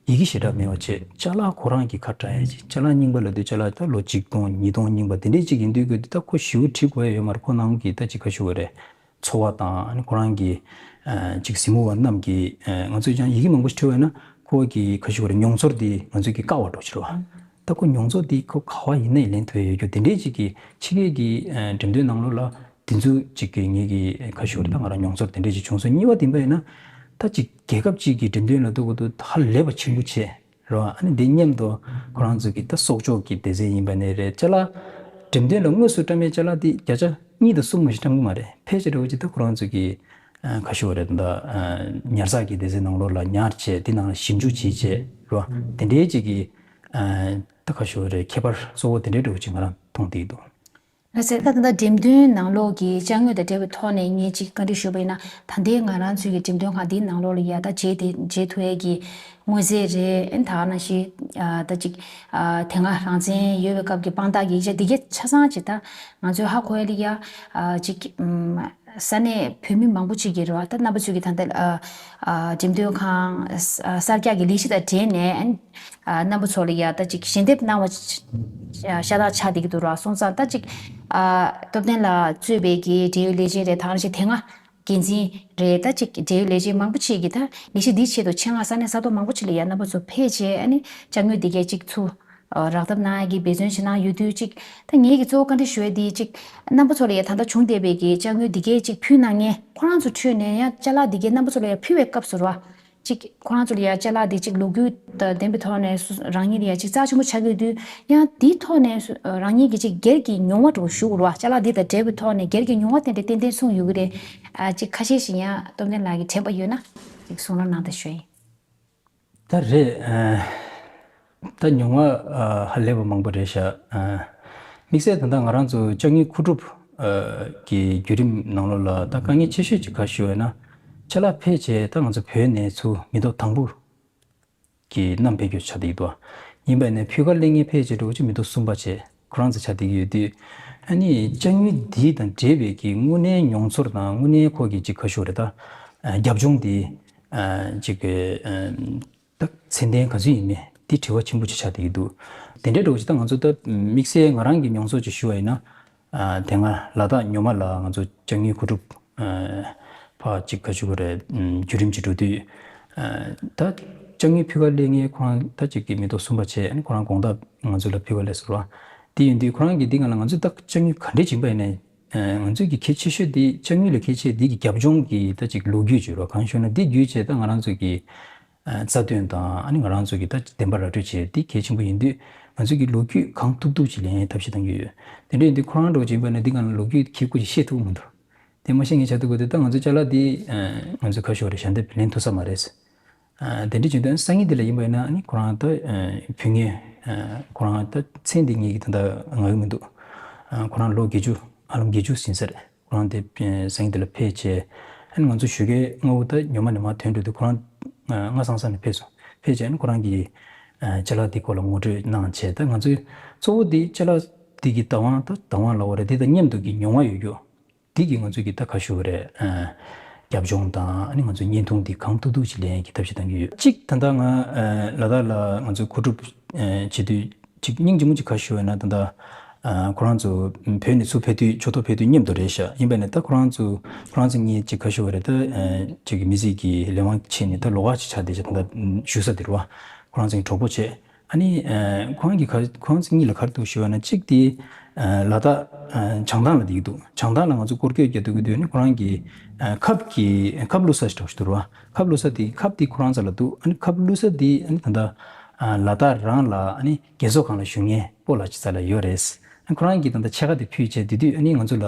ཡི་གེ་ཞེ་དྲག་མེད་པ་བྱས། ཅ་ལག་ཁོ་རང་གི་ཁ་བྲལ་ཡ་ཅིག་ཅ་ལག་རྙིང་པ་ལབ་དུས་ཅ་ལག་ད་ལོ་གཅིག་སྟོང་ཉིས་སྟོང་རྙིང་པ་དེ་འདྲས་ཅིག་ཡིན་དུས་ཀྱི་ད་ཁོ་ཞེ་པོ་བྲིས་དགོས་ཡ་ཡོད་མ་རེད། ཁོ་ནང་གི་ད་ཅིག་ག་ཞུ་དགོས་རེད། འཚོ་བ་དང་ཨ་ནི་ཁོ་རང་གི་ཨ་ཅིག་གཟིགས་མོ་བ་རྣམས་ཀྱིས་ཨ་ང་ཚོས་ཀྱང་ཡི་གེ་མང་པོ་ཞིག་བྲིས་པ་ཡིན་ན་ཁོ་གི་ག་ཞུ་དགོས་རེད། མྱོང་ཚོར་དེ་ང་ཚོས་ཀྱི་བཀག་པ་འདྲ་བོ་ཅིག་རེད་བ། ད་ཁོ་མྱོང་ཚོར་དེ་ཁོ་ག་བ་ཡིན་ནའི་ལེན་ཐུབ་ཡ་ཡོད་རྒྱུ་དེ་འདྲས་ཅིག་གི་ཕྱི་རྒྱལ་གྱི་ཨ་འགྲེམས་སྟོན་ནང་ལོགས་ལ་དེ་ཚོ་ཅིག་གི་ངེད་ཀྱི་ག་ཞུ་དགོས་རེད། ད་ང་རང་མྱོང་ཚོར་དེ་འདྲས་ཅིག་བྱུང་སོང་། གཉིས་པ་དེ་ཡིན་པ་ཡིན་ན་ད་ཅིག་རྒྱལ་ཁབ་ཅིག་གི་འགྲེམས་སྟོན་ལ་ཐུག་གི་འདུག་ཧ་ལས་པ་ཆེན་པོ་བྱས། རེད་བ། ཨ་ནི་འདི་མཉམ་དུ་ཁོ་རང་ཚོ་གི་ད་གསོག་འཇོག་གི་སྡེ་ཚན་ཡིན་པ་ནས་རེད། ཅ་ལག་འགྲེམས་སྟོན་ལ་དངོས་སུ་བཀྲམ་པའི་ཅ་ལག་འདི་བརྒྱ་ཆ་གཉིས་དང་གསུམ་མ་ཞིག་བཀྲམ་གི་མ་རེད། ཕལ་ཆེར་འདྲ་བོ་ཅིག་ད་ཁོ་རང་ཚོ་གི་ཨ་ག་ཞུ་བ་རེད། ད་ཨ་ཉར་ཚགས་ཀྱི་སྡེ་ཚན་ནང་ལོགས་ལ་ཉར་བྱས་དེ་ནང་ལ་ཞིབ་འཇུག་བྱས་བྱས་རེད་བ། དེ་འདྲའི་ཅིག་གི་ཨ་ད་ག་ཞུ་བ་རེད། ཁྱད་པར་གཙོ་བོ་དེ་འདྲའི་འདྲ་བོ་ཅིག་ང་རང་མཐོང་བསྡད་ཀྱི་འདུག་ལགས་སོ། ད་ད་ལྟ་འགྲེམས་སྟོན་ནང་ལོགས་ཀྱི་དཔྱ་དངོས་དང་འབྲེལ་བའི་ཐོག་ནས་ངས་ཅིག་བཀའ་འདྲི་ཞུས་པ་ཡིན་ན། ད་ལྟའི་ང་རང་ཚོའི་གི་འགྲེམས་སྟོན་ཁང་འདིའི་ནང་ལོགས་ལ་ཡ་ད་མཇལ་དེ་མཇལ་ཐུབ་ཡས་ཀྱི་དངོས་རྫས་རེད། ཨ་ནི་ད་ག་ནང་བཞིན་ཨ་ད་ཅིག་ཨ་དེ་སྔ་རང་བཙན་ཡོད་པའི་སྐབས་ཀྱི་དཔང་རྟགས་ཀྱི་ཡིག་ཆ་འདི་གས་ཆ་ཚང་ཅིག་ད་ང་ཚོའི་ཧ་གོ་ཡ་ལ་ཡ་ཨ་ཅིག་ཨམ་ས་གནས་བོད་མི་མང་པོ་ཅིག་གིས་རེད་བ། ད་རྣམ་པ་ཚོས་ཀྱི་ད་ལྟ་ཨ་ཨ་འགྲེམས་སྟོན་ཁང་ཨ་གསར་རྒྱག་གི་ལས་གཞི་དང་འབྲེལ་ནས་ཨ་ནི་ཨ་རྣམ་པ་ཚོ་ལ་ཡ་ད་ཅིག་ཞལ་འདེབས་གནང་བ་ཤ་སྟག་ཆགས་བསྡད་ཀྱི་འདུག་ར། སོང་ཙང་ད་ཅིག་ཨ་སྟོབས་ལྡན་ལགས་གཙོས་པའི་གི་འབྲེལ་ཡོད་ལས་བྱེད་རེད། ད་ག་ནང་བཞིན་དེ་སྔ་འགན་འཛིན་རེད། ད་ཅིག་འབྲེལ་ཡོད་ལས་བྱེད་མང་པོ་ཅིག་གིས་ད་ལས་གཞི་འདིའི་ཆེད་དུ་ཆེད་མངགས་ས་གནས་ས་ཐོག་མང་པོ་ཅིག་ལ་ཡ་རྣམ་པ་ཚོ་ཕེབས་བྱས། ཨ་ནི་དཔྱ་དངོས་འདི་གས་ཅིག་ཚུར་ཨ་རག་ཐབས་གནང་ཡ་གི་འབད་བརྩོན་བྱེད་གནང་ཡོད་དུས། ཅིག་ད་ངེད་ཀྱིས་གཙོ་བོ་བཀའ་འདྲི་ཞུ་ཡ་འདི་ཅིག་རྣམ་པ་ཚོ་ལ་ཡ་ད་ལྟ་བྱུང་བསྡད་པའི་གི་དཔྱ་དངོས་འདི་གས་ཅིག་ཕུལ་གནང་མཁན་ཁོ་རང་ཚོ་ཁྲོད་ནས་ཡ་ཅ་ལག་འདི་གས་རྣམ་པ་ཚོ་ལ་ཡ་ཕུལ་བའི་སྐབས་སུ་ར། ཅིག་ཁོ་རང་ཚོ་ལ་ཡ་ཅ་ལག་འདི་ཅིག་ལོ་རྒྱུས་དང་ལྡན་པའི་ཐོག་ནས་སུ་རང་ཉིད་ལ་ཡ་ཅིག་རྩ་ཆེན་པོ་ཆགས་ཀྱི་ཡོད་དུས། ཡང་འདིའི་ཐོག་ནས་སུ་རང་ཉིད་ཀྱི་ཅིག་སྒེར་གྱི་མྱོང་བ་འདྲ་བོ་ཞུ་དགོས་རེད་བ། ཅ་ལག་འདི་དང་འབྲེལ་བའི་ཐོག་ནས་སྒེར་གྱི་མྱོང་བ་དེ་འདྲ་ཏན་ཏན་གསུངས་ཡོད་ཀྱི་རེད། ཨ་ཅིག་ཁ་ཤས་ཤིག་ཡང་སྟོབས་ལྡན་ལགས་ཀྱི་དྲན་པ་ཡོད་ན་ཅིག་གསུང་རོགས་གནང་དང་ཞུ་ཡིན། ད་རེད། ཨ་ད་མྱོང་བ་ཨ་ཧ་ལས་པ་མང་པོ་རེད་ཤག་ཨ་དམིགས་བསལ་ད་ལྟ་ང་རང་ཚོ་དཔྱ་དངུལ་མཁོ་སྒྲུབ་ཨ་གི་བརྒྱུད་རིམ་ནང་ལོགས་ལ་ད་དཀའ་ངལ་ཆེ་ཤོས་ཅིག་ག་ཞུ་བས་ན། ཅ་ལག་ཕལ་ཆེར་ད་ང་ཚོ་བོད་ནས་ཚུར་མི་ཐོག་དང་པོ་གི་བསྣམས་ཕེབས་རྒྱུ་ཆགས་བསྡད་ཀྱི་འདུག་ཡིན་པ་ནས་ཕུལ་ཁ་ལེན་མཁན་ཕལ་ཆེར་འདྲ་བོ་ཅིག་མི་ཐོག་གསུམ་པ་བྱས་ཁོ་རང་ཚོ་ཆགས་བསྡད་ཀྱི་ཡོད་དུས། ཨ་ནི་དཔྱ་དངུལ་འདི་དང་འབྲེལ་བའི་གི་དངོས་གནས་མྱོང་ཚོར་དང་དངོས་གནས་ཁོ་གི་ཅིག་ག་ཞུ་རེད། ད་ཨ་རྒྱབ་ལྗོངས་འདི་ཨ་ཅིག་གི་ཨ་ད་ཚད་ལྡན་ག་ཚོད་ཡིན་མིན་འདི་དྲི་བ་ཆེན་པོ་ཅིག་ཆགས་བསྡད་ཀྱི་འདུག་དེ་འདྲའི་འདྲ་བོ་ཅིག་ད་ང་ཚོ་ད་དམིགས་བསལ་ང་རང་གི་མྱོང་ཚོར་ཅིག་ཞུ་བ་ཡིན་ན། ཨ་དེ་སྔ་ལ་དྭགས་ཉོ་མ་ལ་ང་ཚོ་དཔྱ་དངུལ་མཁོ་སྒྲུབ་ཨ་ཕར་ཅིག་ག་ཞུ་དགོས་རེད། ཨམ་བརྒྱུད་རིམ་ཅིག་འགྲོ་དུས། ཨ་ད་དཔྱ་དངུལ་ཕུལ་ཁ་སླེབས་མཁན་ཁོ་རང་ད་ཅིག་གི་མི་ཐོག་གསུམ་པ་བྱས། ཨ་ནི་ཁོ་རང་དགོང་དག་ང་ཚོ་ལ་ཕུལ་ཁ་སླེབས་སོང་ར། དེ་ཡིན་དུས་ཁོ་རང་གིས་འདི་སྒང་ལ་ང་ཚོས་ད་དཔྱ་དངུལ་ག་འདྲས་བྱིན་པ་ཡིན་ནའི། ཨ་ང་ཚོས་ཀྱི་གལ་ཆེ་ཤོས་འདི་དཔྱ་དངུལ་ལས་གལ་ཆེ་འདི་གི་རྒྱབ་ལྗོངས་ཀྱི་ད་ཅིག་ལོ་རྒྱུས་བརྗོད་རོགས་གང་ཞུ་ན། འདི་བརྒྱུད་བྱས་ད་ང་རང་ཚོ་གི་ཨ་རྩ་དོན་དང་ཨ་ནི་ང་རང་ཚོ་གི་ད་བདེན་པ་ར་སྤྲོད་བྱས་འདི་གལ་ཆེན་པོ་ཡིན་དུས། ང་ཚོས་ཀྱི་ལོ་རྒྱུས་གང་ཐུབ་ཐུབ་ཅིག་ལེན་ཐབས་ཤེས་གཏང་གི་ཡོད། དེ་འདྲ་ཡིན་དུས་ཁོ་རང་འདྲ་བོ་ཅིག་ཡིན་པ་ན་འདི་སྒང་ལ་ལོ་རྒྱུས་ཁྱེད་སྐུ་ཅིག་བཤད་ཐུབ་ཀྱི་མི་འདུག་དེ་མ་ཤེས་མཁན་ཆགས་ཐུབ་ཀྱི་འདུག་ད་ང་ཚོ་ཅ་ལག་འདི་ཨ་ང་ཚོས་ག་ཞུ་རེད། ཞལ་འདེབས་ལེན་ཐུབ་ས་མ་རེད། ཨ་དེ་འདྲ་བྱུང་དུས་སང་ཉིན་འདི་ལ་ཡིན་པ་ཡིན་ན་ཨ་ནི་ཁོ་རང་ད་ཨ་བུད་མེད་ཨ་ཁོ་རང་ད་མཚན་འདི་ངེད་ཀྱི་ད་ལྟ་ངག་གི་མི་འདུག་ཨ་ཁོ་རང་ལོ་བརྒྱད་ཅུ་ཨ་ལོ་བརྒྱད་ཅུ་ཟིན་ས་རེད། ཁོ་རང་དེ་ཨ་སང་ཉིན་དེ་ལ་ཕེབས་བྱས། ཨ་ནི་ང་ཚོ་ཞོགས་ཀས་སྔ་པོ་ད་ཉོ་མ་ནས་མར་ཐོན་འགྲོ་དུས་ཁོ་རང་ཨ་སྔ་སང་ས་ནས་ཕེབས་སོང་། ཕེབས་བྱས་ཨ་ནི་ཁོ་རང་གིས་ཨ་ཅ་ལག་དེ་སྐོར་ལ་ངོ་སྤྲོད་གནང་བྱས། ད་ང་ཚོའི་གཙོ་བོ་དེ་ཅ་ལག་དེ་གི་བདག་དབང་ད་བདག་དབང་ལབ་དགོས་རེད། དེ་དང་མཉམ་དུ་གི་མྱོང་བ་ཡོད་རྒྱུ་དེ་གི་ང་ཚོ་གི་ད་ག་ཞུ་དགོས་རེད། ཨ་རྒྱབ་ལྗོངས་དང་ཨ་ནི་ང་ཚོའི་བརྙན་ཐུང་དེ་གང་ཐུབ་ཐུབ་ཅིག་ལེན་ཡ་གི་ཐབས་ཤེས་གཏང་གི་ཡོད། གཅིག་ད་ལྟ་ང་ཨ་ལ་དྭགས་ལ་ང་ཚོ་མཁོ་སྒྲུབ་ཨ་བྱེད་དུས། ཅིག་སྙིང་རྗེ་མོ་ཅིག་ག་ཞུ་བས་ན། ད་ལྟ་ཨ་ཁོ་རང་ཚོ་བོད་ནས་ཚུར་ཕེབས་དུས་ཆོས་ཐོག་ཕེབས་དུས་མཉམ་དུ་རེད་ཤག་ཡིན་པས་ན་ད་ཁོ་རང་ཚོ་ཁོ་རང་ཚོ་གཉིས་ཅིག་ག་ཞུ་བ་རེད། ད་ཨ་ཅིག་མི་ཚེ་གི་ལས་དབང་ཆེད་ནས་ད་ལོགས་ཀ་ཅིག་ཆགས་བསྡད་ཤག་ད་ལྟ་བཞུགས་ས་དེ་རུ་བ་ཁོ་རང་ཚོ་གྲོགས་པོ་བྱས། ཨ་ནི་ཁོ་རང་གི་ཁ་ཁོ་རང་ཚོ་གཉིས་ལ་ག་རེ་འདུག་ཞུས་པ་ན། གཅིག་དེ་ལ་དྭགས་བྱང་ཐང་ལ་བསྡད་ཀྱི་འདུག་བྱང་ཐང་ལ་ང་ཚོ་སྐོར་སྐྱོད་རྒྱག་འདུག་གི་དུས་ནི་ཁོ་རང་གི་ཁབ་ཀྱི་ཁབ་བླུགས་ས་ཞིག་འདྲ་པོ་ཞིག་འདུག་ར། ཁབ་བླུགས་ས་དེ་ཁབ་དེ་ཁོ་རང་ཚོ་ལ་འདུག་ཨ་ནི་ཁབ་བླུགས་ས་དེ་ཨ་ནི་ད་ལྟ་ལ་དྭགས་རང་ལ་ཨ་ནི་རྒས་གསོ་ཁང་ལ་བཞུགས་མཁན་སྤོ་ལགས་ཅིག་རྩ་ལ་ཡོད་རེད། ཁོ་རང་གིས་ད་ལྟ་ཕྱེད་ཀ་དེ་ཕུལ་བྱས། དེ་དུས་ཨ་ནི་ང་ཚོ་ལ་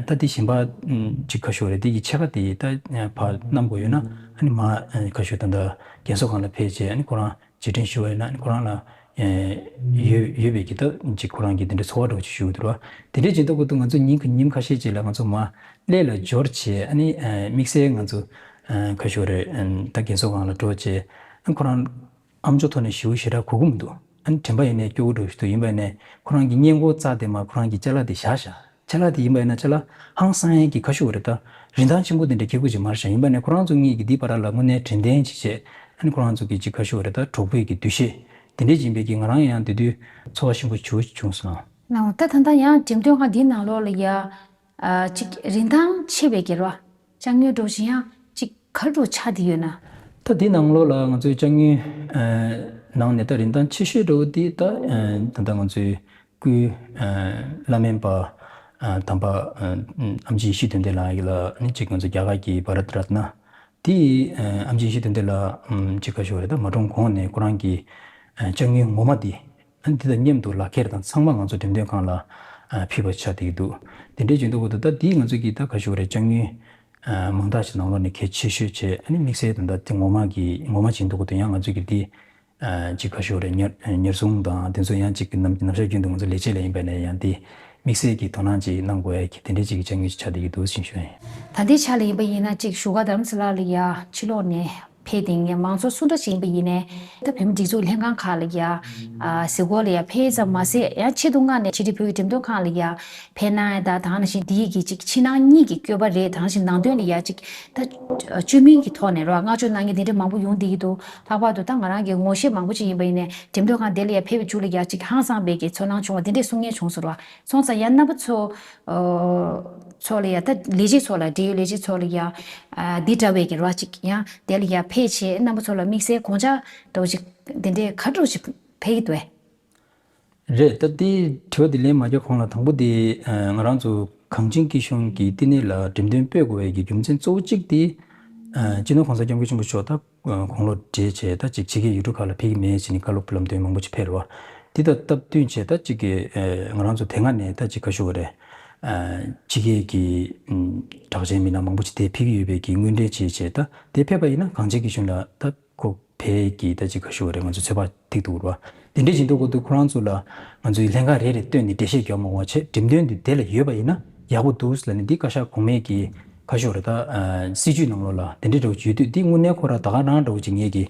ད་དེ་གཞན་པ་ཅིག་ཁ་ཤོར་རེད། དེ་གི་ཕྱེད་ཀ་དེ་ད་ཕར་བསྣམས་དགོས་ཡོད་ན། ཨ་ནི་མ་ཁ་ཤོར་ད་ལྟ་རྒས་གསོ་ཁང་ལ་ཕེབས་བྱས། ཨ་ནི་ཁོ་རང་རྗེས་དྲན་ཞུ་བ་ཡིན་ན། ཨ་ནི་ཁོ་རང་ལ་ཡོད་ཡོད་པའི་གི་ད་ཅིག་ཁོ་རང་གི་དེ་འདྲའི་འཚོ་བ་འདྲ་བོ་ཅིག་ཞུ་གི་འདུག་ར། དེ་འདྲའི་བྱེད་མདོག་གི་འདུག་ང་ཚོ་ཉིན་ཉིན་ཁ་ཤས་རྗེས་ལ་ང་ཚོ་མ་གླེ་ལ་འབྱོར་བྱས། ཨ་ནི་དམིགས་བསལ་ང་ཚོ་ཁ་ཤོར་རེད། ད་རྒས་གསོ་ཁང་ལ་འགྲོ་བྱས། ཨ་ནི་ཁོ་རང་ཨམ་ཅོག་ཐོག་ནས་ཞེ་པོ་ཞེ་དྲག་གོ་གི་མི་འདུག་ཨ་ནི་དྲན་པ་ཡིན་ནའི་སྐྱོ་བོ་འདྲ་ཞིག་འདུག་ཡིན་པ་ཡིན་ནའི་ཁོ་རང་གི་སྔས་མགོ་རྩ་དེ་མར་ཁོ་རང་གི་ཅ་ལག་དེ་བཞག་བཞག་ཅ་ལག་དེ་ཡིན་པ་ཡིན་ན་ཅ་ལག་ཧང་སང་ཡས་ཀྱི་ཁ་ཤོར་རེད། ད་རིན་ཐང་ཆེན་པོ་དེ་འདྲ་ཁེ་གུ་ཅིག་མ་རེད་ཤག་ཡིན་པ་ནས་ཁོ་རང་ཚོ་གཉིས་ཀྱིས་འདི་བར་ལ་དངོས་གནས་དྲན་རྟེན་ཅིག་བྱས། ཨ་ནི་ཁོ་རང་ཚོ་གི་ཅིག་ཁ་ཤོར་རེད། ད་གྲོགས་པོའི་གི་འདུ་ཤེས་དེ་འདྲས་ཡིན་པའི་གི་ང་རང་ཡང་དེ་དུས་ཚོར་བ་ཆེན་པོ་ཞེ་པོ་ཅིག་བྱུང་སོང་། ལགས་འོང་། ད་ད་ལྟ་ཡང་འགྲེམས་སྟོན་ཁང་འདིའི་ནང་ལོགས་ལ་ཡ། ཨ་ཅིག་རིན་ཐང་ཆེ་བའི་གི་རོ། ཅ་དངོས་འདྲ་བོ་ཞིག་ཡང་ཅིག་ག་འདྲ་བོ་ཆགས་བསྡད་ཡོད་ན། ད་འདི་ནང་ལོགས་ལ་ང་ཚོའི་ཅ་དངོས་ནང་ནས་ད་རིན་ཐང་ཆེ་ཤོས་འདྲ་བོ་འདི་ད་ད་ལྟ་ང་ཚོའི་སྐུའི་བླ་སྨན་པ་དམ་པ་ཨེམ་ཆི་ཡེ་ཤེས་དོན་ལྡན་ལགས་ལ་ནི་ཅིག་ང་ཚོ་རྒྱ་གར་གྱི་བྷ་རད་རཏ་ན་དེ་ཨེམ་ཆི་ཡེ་ཤེས་དོན་ལྡན་ལགས་ཅིག་ཁ་ཤོར་རེད། ད་མ་གྲོངས་གོང་ནས་ཁོ་རང་གི་ཅ་དངོས་ངོ་མ་དེ། ཨ་ནི་དེ་དང་མཉམ་དུ་ལག་ཁྱེར་དང་ཚང་མ་ང་ཚོ་འགྲེམས་སྟོན་ཁང་ལ་ཕུལ་བ་ཆགས་བསྡད་ཀྱི་འདུག་དེ་འདྲའི་བྱེད་འདུག་གོ། ད་ལྟ་འདིའི་ང་ཚོ་གི་ད་ག་ཞུ་བ་རེད། ཅ་དངོས་མང་དག་ཅིག་ནང་ལོགས་ནས་གལ་ཆེ་ཤོས་བྱས། ཨ་ནི་དམིགས་བསལ་དུ་ད་དེ་ངོ་མ་གི་ངོ་མ་བྱེད་འདུག་གོ། དེ་ཡང་ང་ཚོ་གི་དེ་ཅིག་ག་ཞུ་བ་རེད། ཉར་ཉར་ཚགས་དང་དེ་ཚོ་ཡང་ཅིག་ནམ་ནམ་ཞག་རྒྱུན་དུ་ང་ཚོ་ལས་བྱེད་ལ་ཡིན་པ་ནས་ཡང་དེ་དམིགས་བསལ་གྱི་དོ་སྣང་ཅིག་གནང་དགོས་ཡ་གི་དེ་འདྲའི་ཅིག་གི་ཅ་དངོས་ཅིག་ཆགས་བསྡད་ཀྱི་འདུག་ཟེར་ཞུ་ཡ་ཡིན། ད་ལྟའི་ཆ་ལ་ཡིན་པ་ཡིན་ན་ཅིག་བཞུགས་སྒར་རྡ་རམ་ས་ལ་ལ་ཡ་ཕྱི་ལོགས་ནས། ཕེབས་དེ་ངས་མང་ཚོགས་སུ་འདྲ་ཞིག་ཡིན་པ་ཡིན་ནའི། ད་བོད་མི་སྒྲིག་འཛུགས་ལྷན་ཁང་ཁག་ལ་ཡ། ཨ་གཟིགས་སྐོར་ལ་ཡ་ཕེབས་ཙམ་མ་ཟད། ཡང་ཆེད་དུ་མངགས་ནས་ཕྱི་དྲིལ་བོད་ཀྱི་འགྲེམས་སྟོན་ཁང་ལ་ཡ་ཕེབས་གནང་ཡ། ད་དེ་ནང་བཞིན་འདིའི་གི་ཅིག་ཕྱི་ནང་གཉིས་ཀྱི་བཀོད་པ་རེད། དེ་ནང་བཞིན་ནང་དོན་ལ་ཡ་ཅིག་ད་བཅོས་མིན་གྱི་ཐོག་ནས་རོ། བསྔགས་བརྗོད་གནང་མཁན་དེ་འདྲ་མང་པོ་ཡོང་བསྡད་ཀྱི་འདུག་ལྷག་པར་དུ་ད་ང་རང་གི་ངོ་ཤེས་མང་པོ་ཅིག་ཡིན་པ་ཡིན་ནའི་འགྲེམས་སྟོན་ཁང་དེ་ལ་ཡ་ཕེབས་པའི་མཇུག་ལ་ཡ་ཅིག་ཧང་སངས་པའི་གི་ཚོར་སྣང་བྱུང་བ་དེ་འདྲས་གསུང་མཁན་བྱུང་སོང་རོ། སོང་ཙང་ཡང་རྣམ་པ་ཚོ། ཨོ། ཚོ་ལ་ཡ་ད་ལས་བྱེད་ཚོ་ལ། འབྲེལ་ཡོད་ལས་བྱེད་ཚོ་ལ་ཡ། ཨ་འདི་འདྲ་བའི་གི་རོ་ཅིག་ཡང་དེ་ལ་ཡ་ཕེབས་བྱས་རྣམ་པ་ཚོ་ལ་དམིགས་བསལ་དགོངས་འཆར་འདྲ་བོ་ཅིག་འདི་འདྲའི་ག་འདྲ་བོ་ཅིག་ཕེབས་ཀྱི་འདུག་གས། རེད། ད་དེ་དྲི་བ་དེ་ལན་མ་རྒྱག་གོང་ལ་དང་པོ་དེ་ང་རང་ཚོ་གངས་ཅན་སྐྱིད་གཤོངས་ཀྱི་བསྟི་གནས་ལ་འགྲེམས་སྟོན་སྤེལ་དགོས་པའི་གི་རྒྱུ་མཚན་གཙོ་བོ་གཅིག་དེ། སྤྱི་ནོར་གོང་ས་སྐྱབས་མགོན་ཆེན་པོ་མཆོག་ད་དགུང་ལོ་བགྲེས་བྱས་ད་ཅིག་ཕྱི་རྒྱལ་ཡུལ་གྲུ་ཁག་ལ་ཕེབས་ཀྱི་མེད་ཟེར་ནས་བཀའ་སློབ་ལམ་སྟོན་མང་པོ་ཅིག་ཕེབས་རེད་བ། དེ་དང་སྟབས་བསྟུན་བྱས་ད་ཅིག་གི་ང་རང་ཚོ་དེ་སྔ་ནས་ད་ཅིག་ག་ཞུ་བ་རེད། ཕྱི་རྒྱལ་གྱི་གྲགས་ཅན་མི་སྣ་མང་པོ་ཅིག་དེ་ཕེབས་ཀྱི་ཡོད་པའི་གི་དངོས་འབྲེལ་བྱས་བྱས། ད་དེ་ཕེབས་པ་ཡིན་ན་གངས་ཅན་སྐྱིད་གཤོངས་ལ་ད་ཁོ་ཕེབས་ཀྱི་ད་ཅིག་ག་ཞུ་བ་རེད། ང་ཚོ་ཚོད་དཔག་ཐིག་ཏུ་འུར་བ། དེ་འདྲས་བྱེད་འདུག་གོ། དུ་ཁོ་རང་ཚོ་ལ་ང་ཚོའི་ལྷན་ཁང་རེ་རེ་བཏོན་ནས་འགྲེལ་བཤད་རྒྱག་མ་དགོས་པ་བྱས། འགྲེམས་སྟོན་འདི་དེ་ལ་ཡོད་པ་ཡིན་ན་ཡག་པོ་འདུག་ལབ་ནས། འདི་བཀའ་ཤག་གོང་མའི་གི་ཁ་ཕྱོགས་རེད། ད་སྲིད་ཇུས་ནང་ལོགས་ལ་དེ་འདྲས་འདྲ་བོ་བརྗོད་དུས། འདི་དངོས་གནས་ཁོ་རང་ད་ག་རང་འདྲ་བོ་ཅིག་ངེད་ཀྱི་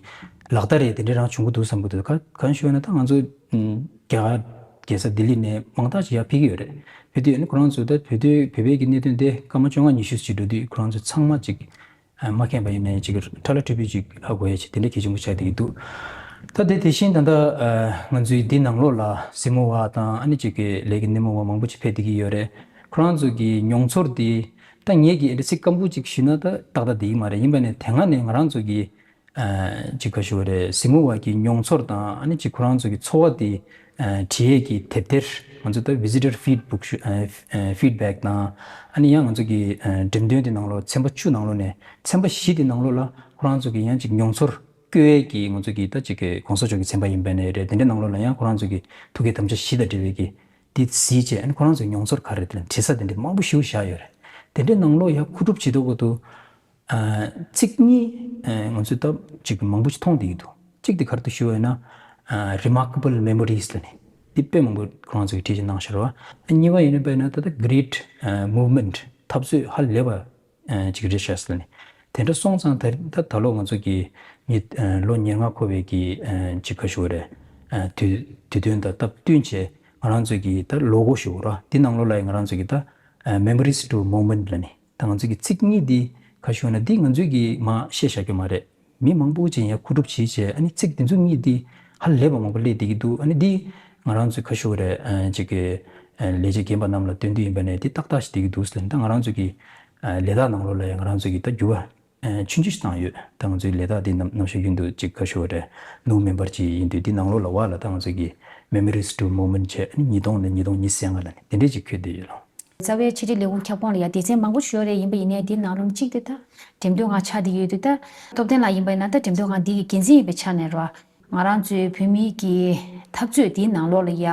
ལག་བསྟར་རེད། དེ་འདྲས་རང་བྱུང་གི་འདུག་བསམ་གི་འདུག་ག་གང་ཞུས་ན་ད་ང་ཚོ་རྒྱ་གར་རྒྱལ་ས་ལྡི་ལི་ནས་མང་དག་ཅིག་ཡར་ཕེབས་ཀྱི་ཡོད་རེད། ཕེབས་དུས་ཨ་ནི་ཁོ་རང་ཚོ་ད་བོད་དུ་བོད་པའི་གི་གནད་དོན་དེ་སྐར་མ་བཅོ་ལྔ་ཉི་ཤུ་ཅིག་འགྲོ་དུས་ཁོ་རང་ཚོ་ཚང་མ་ཅིག་མ་མཁྱེན་པ་ཡིན་ནའི་ཅིག་ཁྲ་ལ་ཁྲི་པུས་ཅིག་ཧ་གོ་ཡ་ཅིག་དེ་འདྲ་གལ་ཆེན་པོ་ཆགས་བསྡད་ཀྱི་འདུག་ད་དེ་དེ་བཞིན་ད་ལྟ་ང་ཚོའི་འདི་ནང་ལོགས་ལ་གཟིགས་མོ་བ་དང་ཨ་ནི་ཅིག་གི་ལས་ཀྱི་སྣེ་མོ་བ་མང་པོ་ཅིག་ཕེབས་བསྡད་ཀྱི་ཡོད་རེད། ཁོ་རང་ཚོ་གི་མྱོང་ཚོར་དེ་ད་ངེད་ཀྱིས་ཨ་ནི་ཚིག་སྐམ་པོ་ཅིག་ཞུས་ན་ད་ཏག་ཏག་བསྡད་ཀྱི་མ་རེད། ཡིན་པ་ནས་དེ་སྔ་ནས་ང་རང་ཚོ་གི་ཅིག་ག་ཞུ་བ་རེད། གཟིགས་མོ་བ་གི་མྱོང་ཚོར་དང་ཨ་ནི་ཅིག་ཁོ་རང་ཚོ་གི་ཚོར་བ་དེ་བྲིས་ཡས་ཀྱི་དེབ་ཐེར། ང་ཚོ་ད་visitor feed book ཞུ་feedback དང་། ཨ་ནི་ཡང་ང་ཚོ་གི་འགྲེམས་སྟོན་དེ་ནང་ལོགས་ཚན་པ་བཅུ་ནང་ལོགས་ནས་ཚན་པ་བཞི་དེ་ནང་ལོགས་ལ་ཁོ་རང་ཚོ་གི་ཡང་ཅིག་མྱོང་ཚོར་བཀོད་ཡས་ཀྱི། ང་ཚོ་གི་ད་ཅིག་གི་གོང་ས་མཆོག་གི་མཚན་པ་ཡིན་པ་ནས་རེད། དེ་འདྲའི་ནང་ལོགས་ལ་ཡང་ཁོ་རང་ཚོ་གི་ཐུགས་ཀྱི་དམ་བཅའ་བཞི་དང་འབྲེལ་བའི་གི་དེ་གཟིགས་བྱས། ཨ་ནི་ཁོ་རང་ཚོའི་མྱོང་ཚོར་ག་རེ་དེ་ལ་འབྲི་ས་དེ་འདྲ་མང་པོ་ཞེ་པོ་བཞག་ཡོད་རེད། དེ་འདྲའི་ནང་ལོགས་ཡང་མཁོ་སྒྲུབ་བྱེད་དུས་སྐབས་དུ་ཚིག་གཉིས་ང་ཚོས་ད་ཅིག་མང་པོ་ཞིག་མཐོང་བསྡད་ཀྱི་འདུག་གཅིག་དེ་ག་རེ་འདུག་ཞུ་བ་ཡིན་ན། Remarkable memories ལབ་ནས་འདི་དཔེ་མང་པོ་ཁོ་རང་ཚོས་བྲིས་ཤིག་གནང་ཤག་རེད་བ། གཉིས་པ་ཡིན་ན་དཔེར་ན་ད་ལྟ་great movement འཐབ་རྩོད་ཧ་ལས་པ་ཅིག་རེད་ཤག་ཟེར་ནས། དེ་འདྲ་སོང་ཙང་ད་ད་ད་ལོ་ང་ཚོ་གི་ཉི་ལོ་ཉེར་ལྔ་འཁོར་བའི་གི་ཅིག་ག་ཞུ་བ་རེད། དུས་དུས་སྟོན་དང་སྟབས་བསྟུན་བྱས་ང་རང་ཚོ་གི་ད་logo ཞུ་བ་རེད་བ། འདི་ནང་ལོགས་ལ་ཡང་ང་རང་ཚོ་གི་ད་Memories to Movement ལབ་ནས། ད་ང་ཚོ་གི་ཚིག་གཉིས་འདི་ག་ཞུ་ན་འདི་ང་ཚོས་གི་མ་བཤད་བཞག་རྒྱུ་མ་རེད། མི་མང་པོ་ཅིག་ཡང་མཁོ་སྒྲུབ་བྱེད་བྱས། ཨ་ནི་ཚིག་འདི་ཚོ་གཉིས་འདི་ཧ་ལས་པ་མང་པོ་སླེབས་བསྡད་ཀྱི་འདུག་ཨ་ནི་འདི་ང་རང་ཚོས་ག་ཞུ་རེད། ཅིག་གི་ལས་བྱེད་རྒན་པ་རྣམས་ལ་སྟོན་དུས་ཡིན་པ་ནས་འདི་ཏག་ཏག་ཞིག་བསྡད་ཀྱི་འདུག་ཟེར། ད་ང་རང་ཚོ་གི་ལས་རྟགས་ནང་ལོགས་ལ་ཡང་ང་རང་ཚོ་གི་ད་འགྱུར་བ་ ཆུང་ཆུང་ཞིག་བཏང་ཡོད། ད་ང་ཚོའི་ལས་རྟགས་འདི་ནམ་ནམ་ཞག་རྒྱུན་དུ་ཅིག་ག་ཞུ་བ་རེད། ནུབ་མེ་འབར་གྱི་ཡིན་དུས་འདི་ནང་ལོགས་ལ་བ་ལ་ད་ང་ཚོ་གི་Memories to Movement བྱས་ཨ་ནི་ཉིས་སྟོང་ནས་ཉིས་སྟོང་ཉི་ཤུ་རྩ་ལྔ་ལ་ནི་དེ་འདྲས་ཅིག་འཁོད་བསྡད་ཡོད་ལ། རྩ་བའི་ཕྱི་དྲིལ་ལས་ཁུངས་ཁྱབ་ཁོངས་ལ་ཡང་སྡེ་ཚན་མང་པོ་ཞིག་ཡོད་རེད། ཡིན་པ་ཡིན་ནའི་འདི་ནང་ལོགས་གཅིག་དེ་ད་འགྲེམས་སྟོན་ཁང་ཆགས་བསྡད་ཡོད་དུས་ད་སྟོབས་ལྡན་ལགས་ཡིན་པ་ཡིན་ན་ད་འགྲེམས་སྟོན་ཁང་འདི་གི་འགན་འཛིན་ཡིན་པའི་ཆ་ནས་རོ། ང་རང་ཚོའི་བོད་མིའི་གི་འཐབ་རྩོད་འདིའི་ནང་ལོགས་ལ་ཡ་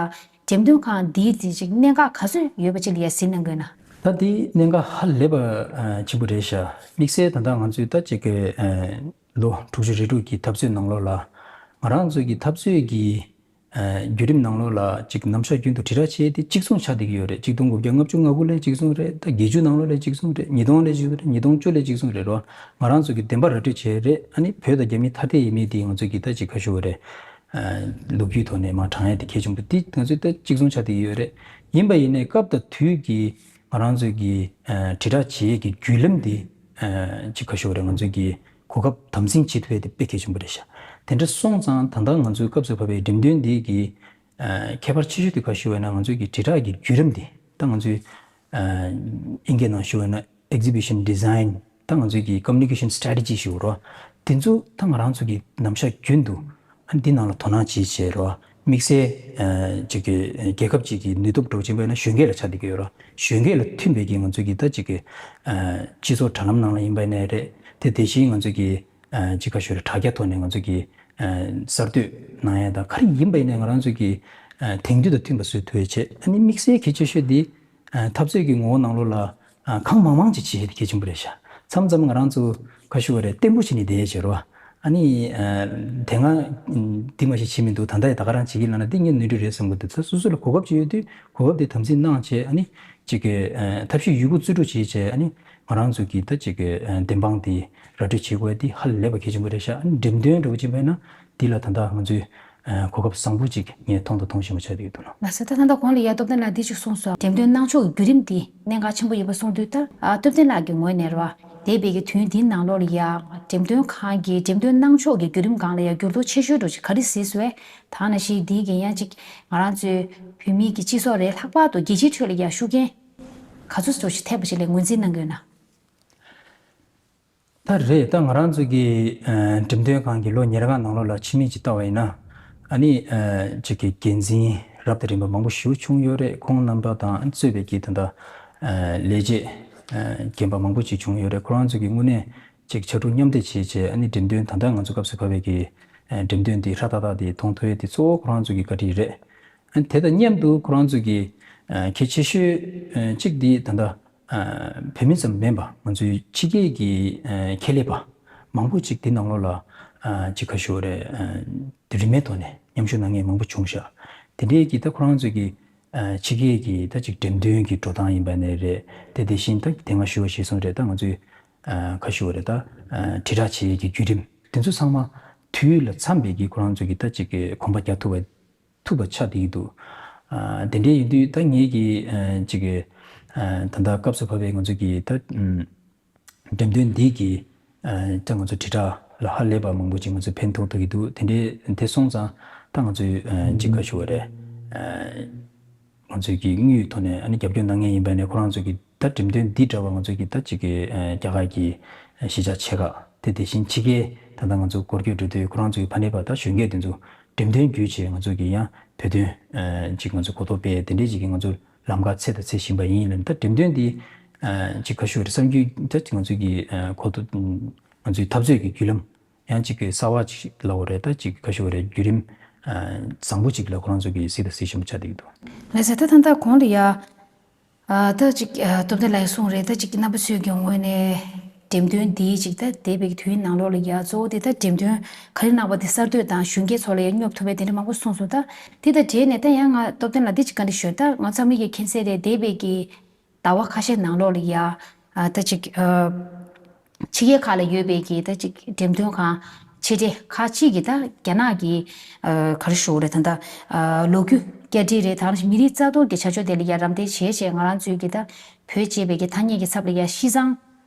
འགྲེམས་སྟོན་ཁང་འདིའི་དེ་ཅིག་གནད་འགག་ག་ཚོད་ཡོད་པ་ཅིག་ལ་ཡ་གཟིགས་གནང་དགོས་ན། ད་འདི་གནད་འགག་ཧ་ལས་པ་ཆེན་པོ་རེད་ཤག་དམིགས་བསལ་ད་ལྟ་ང་ཚོའི་ད་ཅིག་གི་ལོ་དྲུག་ཅུ་རེ་དྲུག་གི་འཐབ་རྩོད་ནང་ལོགས་ལ་ང་རང་ཚོའི་གི་འཐབ་རྩོད་ཀྱི་བརྒྱུད་རིམ་ནང་ལོགས་ལ་ཅིག་ནམ་ཞག་རྒྱུན་དུ་དྲིལ་བསྒྲགས་བྱས་ཏེ་གཅིག་མཚུངས་ཆགས་བསྡད་ཀྱི་ཡོད་རེད། ཆིག་སྟོང་དགུ་བརྒྱ་ལྔ་བཅུ་ང་དགུ་ལ་གཅིག་མཚུངས་རེད། ད་བརྒྱད་ཅུ་ནང་ལོགས་ལ་གཅིག་མཚུངས་རེད། ཉིས་སྟོང་ལ་གཅིག་མཚུངས་རེད། ཉིས་སྟོང་བཅུ་ལ་གཅིག་མཚུངས་རེད་རོ། ང་རང་ཚོ་གི་བདེན་པ་ར་སྤྲོད་བྱས་རེད། ཨ་ནི་བོད་དང་རྒྱ་མི་ཐ་དད་ཡིན་མིན་དེ་ང་ཚོ་གི་ད་ཅིག་ག་ཞུ་བ་རེད། ལོ་རྒྱུས་ཐོག་ནས་མར་དྲངས་ཡས་དེ་གལ་ཆེན་པོ་དེ་ང་ཚོས་ད་གཅིག་མཚུངས་ཆགས་བསྡད་ཀྱི་ཡོད་རེད། ཡིན་པ་ཡིན་ནའི་སྐབས་དང་དུས་ཀྱི་ང་རང་ཚོ་གི་དྲིལ་བསྒྲགས་བྱེད་ཡས་ཀྱི་བརྒྱུད་ལམ་དེ་ཅིག་ག་ཞུ་བ་རེད། ང་ཚོ་གི་གོ་སྐབས་དམ་འཛིན་བྱེད་ཐུབ་ཡས་དེ་དཔེ་གལ་ཆེན་པོ་རེད་ཤག་དེ་འདྲ་སོང་ཙང་ད་ལྟ་ང་ཚོའི་སྐབས་སུ་བབས་པའི་འགྲེམས་སྟོན་འདི་གི་ཨ་ཁྱད་པར་ཆེ་ཤོས་དེ་ག་ཞུ་བས་ན་ང་ཚོའི་གི་དྲིལ་བསྒྲགས་ཀྱི་བརྒྱུད་རིམ་དེ་ད་ང་ཚོའི་ཨ་ཨིན་སྐད་ནང་ཞུ་བས་ན་exhibition design ད་ང་ཚོའི་གི་communication strategy ཞུ་རོ། དེ་ཚོ་ད་ང་རང་ཚོ་གི་ནམ་ཞག་རྒྱུན་དུ་ཨ་འདི་ནང་ལ་དོ་སྣང་བྱེད་བྱེད་རོ། དམིགས་བསལ་ཨ་ཅིག་གི་རྒྱལ་ཁབ་ཅིག་གི་ནུས་སྟོབས་འགྲོ་ཆེན་པོ་ཡིན་ན་གཞོན་སྐྱེས་ལ་ཆགས་བསྡད་ཀྱི་ཡོད་རོ། གཞོན་སྐྱེས་ལ་མཐུན་པའི་གི་ང་ཚོའི་གི་ད་ཅིག་གི་ཨ་སྤྱི་ཚོགས་དྲ་ལམ་ནང་ལ་ཡིན་པ་ཡིན་ནའི་རེད། དེ་དེ་བཞིན་ང་ཚོའི་གི་ཨ་ཅིག་ག་ཞུ་རེད། དྲ་རྒྱ་ཐོག་ནས་ང་ཚོ་གི་ཨ་གསར་གཏོད་གནང་ཡ་དང་ག་རེ་ཡིན་པ་ཡིན་ནའི་ང་རང་ཚོ་གི་ཨ་དེང་དུས་དང་མཐུན་པ་བཟོ་ཐུབ་ཡ་བྱས། ཨ་ནི་དམིགས་བསལ་གལ་ཆེ་ཤོས་འདི་ཨ་འཐབ་རྩོད་ཀྱི་ངོ་བོ་ནང་ལོགས་ལ་ཨ་གང་མང་མང་ཅིག་བྱེད་ཡ་དེ་གལ་ཆེན་པོ་རེད་ཤག་མཚམས་མཚམས་ང་རང་ཚོ་ག་ཞུ་བ་རེད། བརྟན་པོ་བྱས་ནས་བསྡད་ཡ་བྱེད་རོགས། ཨ་ནི་ཨ་དེ་སྔ་འདི་མ་ཞིག་བྱེད་མི་འདུག་ད་ལྟ་ཡ་ད་ག་རང་བྱེད་ཀྱི་ལབ་ན་འདི་ངས་ནོར་འཁྲུལ་རེད་བསམ་གི་འདུག་ད་སོ་སོ་ལ་གོ་སྐབས་ཅིག་ཡོད་དུས་གོ་སྐབས་དེ་དམ་འཛིན་གནང་བྱས། ཨ་ནི་ཅིག་གི་ཨ་ཐབས་ཤེས་ཡོད་རྒུ་རྩལ་སྤྲུགས་བྱས་བྱས། ཨ་ནི་ང་རང་ཚོ་གི་ད་ཅིག་གི་ཨ་བདེན་དཔང་དེ་ར་སྤྲོད་བྱེད་དགོས་དེ་ཧ་ལས་པ་གལ་ཆེན་པོ་རེད་ཤག་ཨ་ནི་འགྲེམས་སྟོན་འདྲ་བོ་ཅིག་ཡིན་པ་ཡིན་ན་འདི་ལ་ད་ལྟ་ང་ཚོས་ཨ་གོ་སྐབས་བཟང་པོ་ཅིག་ངས་མཐོང་དང་མཐོང་བཞིན་པ་ཆགས་བསྡད་ཀྱི་འདུག་ལགས། ལགས་སོ། ད་ད་ལྟ་གོང་ལ་ཡ་སྟོབས་ལྡན་ལགས་འདི་ཅིག་གསུངས་སོང་། འགྲེམས་སྟོན་གནང་ཕྱོགས་ཀྱི་བརྒྱུད་རིམ་འདི་གནད་འགག་ཆེན་པོ་ཡིན་པ་གསུངས་དུས། ད་ཨ་སྟོབས་ལྡན་ལགས་ཀྱི་ངོས་ནས་རེད་བ། འདས་པའི་གི་དུས་འདིའི་ནང་ལོགས་ལ་ཡ་འགྲེམས་སྟོན་ཁང་གི་འགྲེམས་སྟོན་གནང་ཕྱོགས་ཀྱི་བརྒྱུད་རིམ་སྒང་ལ་ཡ་འགྱུར་ལྡོག་ཆེ་ཤོས་འདྲ་ཅིག་ག་རེ་གཟིགས་སོང་བས། ད་ནང་བཞིན་འདི་གི་ཡང་ཅིག་ང་རང་ཚོའི་བོད་མིའི་གི་སྤྱི་ཚོགས་རེད། ལྷག་པར་དུ་རྒྱལ་སྤྱིའི་ཁྲོད་ལ་ཡ་ཤུགས་རྐྱེན་ག་ཚོད་ཙམ་ཞིག་ཐེབས་པ་ཞིག་ལ་ངོས་འཛིན་གནང་དགོས་ན། ད་རེད། ད་ང་རང་ཚོ་གི་ཨ་འགྲེམས་སྟོན་ཁང་གི་ལོ་ཉེར་ལྔ་ནང་ལོགས་ལ་ཕྱི་མིག་ཅིག་ལྟ་བ་ཡིན་ན། ཨ་ནི་ཨ་ཅིག་གི་འགན་འཛིན་རབ་དང་རིམ་པ་མང་པོ་ཞིག་བྱུང་ཡོད་རེད། ཁོང་རྣམ་པ་དང་གཙོས་པའི་གི་ད་ལྟ་ཨ་ལས་བྱེད་ཨ་རྒན་པ་མང་པོ་ཅིག་བྱུང་ཡོད་རེད། ཁོ་རང་ཚོ་གི་དངོས་གནས་ཅིག་ཕྱར་གྲུ་མཉམ་འདེགས་བྱས་བྱས། ཨ་ནི་འགྲེམས་སྟོན་ད་ལྟ་ང་ཚོ་སྐབས་སུ་བབས་པའི་གི་ཨ་འགྲེམས་སྟོན་འདི་ཧྲ་ཏག་ཏག་དེ་མཐོང་ཐུབ་ཡས་དེ་གཙོ་བོ་ཁོ་རང་ཚོ་གི་བཀའ་དྲིན་རེད། ཨ་ནི་དེ་དང་མཉམ་དུ་ཁོ་རང་ཚོ་གི་ཨ་གལ་ཆེ་ཤོས་ཨ་གཅིག་འདི་ད་ལྟ་ཨ་བོད་མི་ཙམ་མིན་པ་ང་ཚོའི་ཕྱི་རྒྱལ་གྱི་ཨ་ཁྱད་ལས་པ་མང་པོ་ཅིག་དེ་ནང་ལོགས་ལ་ཨ་ཅིག་ག་ཞུ་རེད། ཨ་རིན་མེད་ཐོག་ནས་མཉམ་ཞུགས་གནང་མཁན་མང་པོ་བྱུང་ཤག་དེ་འདྲའི་གི་ད་ཁོ་རང་ཚོའི་གི་ཨ་ཕྱི་རྒྱལ་གྱི་ད་ཅིག་འགྲེམས་སྟོན་གྱི་འགྲོ་སྟངས་ཡིན་པ་ནས་རེད། དེ་དེ་བཞིན་ད་དེ་སྔ་ཞུ་བ་ཞུས་སོང་རེད། ད་ང་ཚོའི་ཨ་ག་ཞུ་བ་རེད། ད་ཨ་དྲིལ་བསྒྲགས་བྱེད་ཡས་ཀྱི་བརྒྱུད་རིམ་དེ་ཚོ་ཚང་མ་དུས་ལ་འཚམས་པའི་གི་ཁོ་རང་ཚོའི་གི་ད་ཅིག་གི་གོམ་པ་རྒྱག་ཐུབ་པ་ཐུབ་པ་ཆགས་བསྡད་ཀྱི་འདུག་ཨ་དེ་འདྲའི་ཡིན་དུས་ད་ངེད་ཀྱི་ཨ་ཅིག་གི་ཨ་ད་ལྟ་སྐབས་སུ་བབས་པའི་ང་ཚོ་གི་ད་ཨམ་འགྲེམས་སྟོན་འདི་གི་ཨ་ད་ང་ཚོ་དྲིལ་བསྒྲགས་ལ་ཧ་ལས་པ་མང་པོ་ཅིག་ང་ཚོ་ཕན་ཐོགས་ཐུབ་ཀྱི་འདུག་དེ་འདྲའི་དེ་སོང་ཙང་ད་ང་ཚོའི་ཨ་ཅིག་ག་ཞུ་བ་རེད། ཨ་ང་ཚོའི་གི་དངུལ་ཐོག་ནས་ཨ་ནི་རྒྱབ་སྐྱོར་གནང་མཁན་ཡིན་པ་ནས་ཁོ་རང་ཚོ་གི་ད་འགྲེམས་སྟོན་འདི་འདྲ་བ་ང་ཚོ་གི་ད་ཅིག་གི་ཨ་རྒྱ་གར་གྱི་གཞིས་ཆགས་ཆེ་ཁག་དེ་དེ་བཞིན་ཕྱི་རྒྱལ་ད་ལྟ་ང་ཚོ་སྐོར་སྐྱོད་འགྲོ་དུས་ཁོ་རང་ཚོ་གི་ཕ་ནས་པ་ད་གཞོན་སྐྱེས་དེ་ཚོ་འགྲེམས་སྟོན་བརྒྱུད་བྱས་ང་ཚོ་གི་ཡང་བོད་དོན་ཨ་ཅིག་ང་ཚོ་གོ་རྟོགས་སྤེལ་དེ་འདྲས་ཅིག་གི་ང་ཚོ་ལམ་ཁ་འཚོལ་དང་འཚོལ་བཞིན་པ་ཡིན་ལབ། ད་འགྲེམས་སྟོན་འདི་ཨ་ཅིག་ག་ཞུ་རེད། གསར་འགྱུར་ད་ཅིག་ང་ཚོ་གི་ཨ་གོ་རྟོགས་ང་ཚོའི་འཐབ་རྩོད་ཀྱི་བརྒྱུད་ལམ་ཡང་ཅིག་གི་གསར་བ་ཅིག་ལབ་དགོས་རེད། ད་ཅིག་ག་ཞུ་རེད། བརྒྱུད་རིམ་ཨ་བཟང་པོ་ཅིག་ལ་ཁོ་རང་ཚོ་གི་གཟིགས་དང་གཟིགས་ཤིང་ཆགས་བསྡད་ཀྱི་འདུག་ལགས་སོ། ད་ད་ལྟ་གོང་ལ་ཡ། ཨ་ད་ཅིག་ཨ་སྟོབས་ལྡན་ལགས་གསུངས་རེད། ད་ཅིག་རྣམ་པ་ཚོའི་གི་ངོས་ནས་འགྲེམས་སྟོན་འདིའི་ཅིག་ད་འདས་པའི་དུས་ནང་ལོགས་ལ་ཡ་གཙོ་བོ་དེ་ད་འགྲེམས་སྟོན་ག་རེ་གནང་བ་དེ་གསར་གཏོད་དང་གཞོན་སྐྱེས་ཚོ་ལ་ཡ་སྙོབ་ཐུབ་པའི་དེ་འདྲ་མང་པོ་གསུངས་སོང་། ད་དེ་དང་འབྲེལ་ནས་ད་ཡང་ང་སྟོབས་ལྡན་ལགས་འདི་ཅིག་བཀའ་འདྲི་ཞུ། ད་ང་ཚང་མ་གིས་མཁྱེན་གསལ་རེད། འདས་པའི་གི་ཟླ་བ་ཁ་ཤས་ནང་ལོགས་ལ་ཡ་ཨ་ད་ཅིག་ཨ་ཕྱི་རྒྱལ་ཁག་ལ་ཡོད་པའི་གི་ད་ཅིག་འགྲེམས་སྟོན་ཁང་ཆེ་གྲས་ཁག་ཅིག་གིས་ད་རྒྱ་ནག་གི་ཨ་ག་རེ་ཞུ་དགོས་རེད། ད་ད་ཨ་ལོ་རྒྱུས་བསྐྱར་སྒྲིག་རེད། ད་མི་རིགས་རྩ་གཏོར་གྱི་བྱ་སྤྱོད་དེ་ལ་ཡ་རམ་འདེགས་བྱས་བྱས་ང་རང་ཚོའི་གི་ད་བོད་ཅེས་པའི་གི་ཐ་སྙད་ཀྱི་ཚབ་ལ་ཡ་ཤི་ཚང་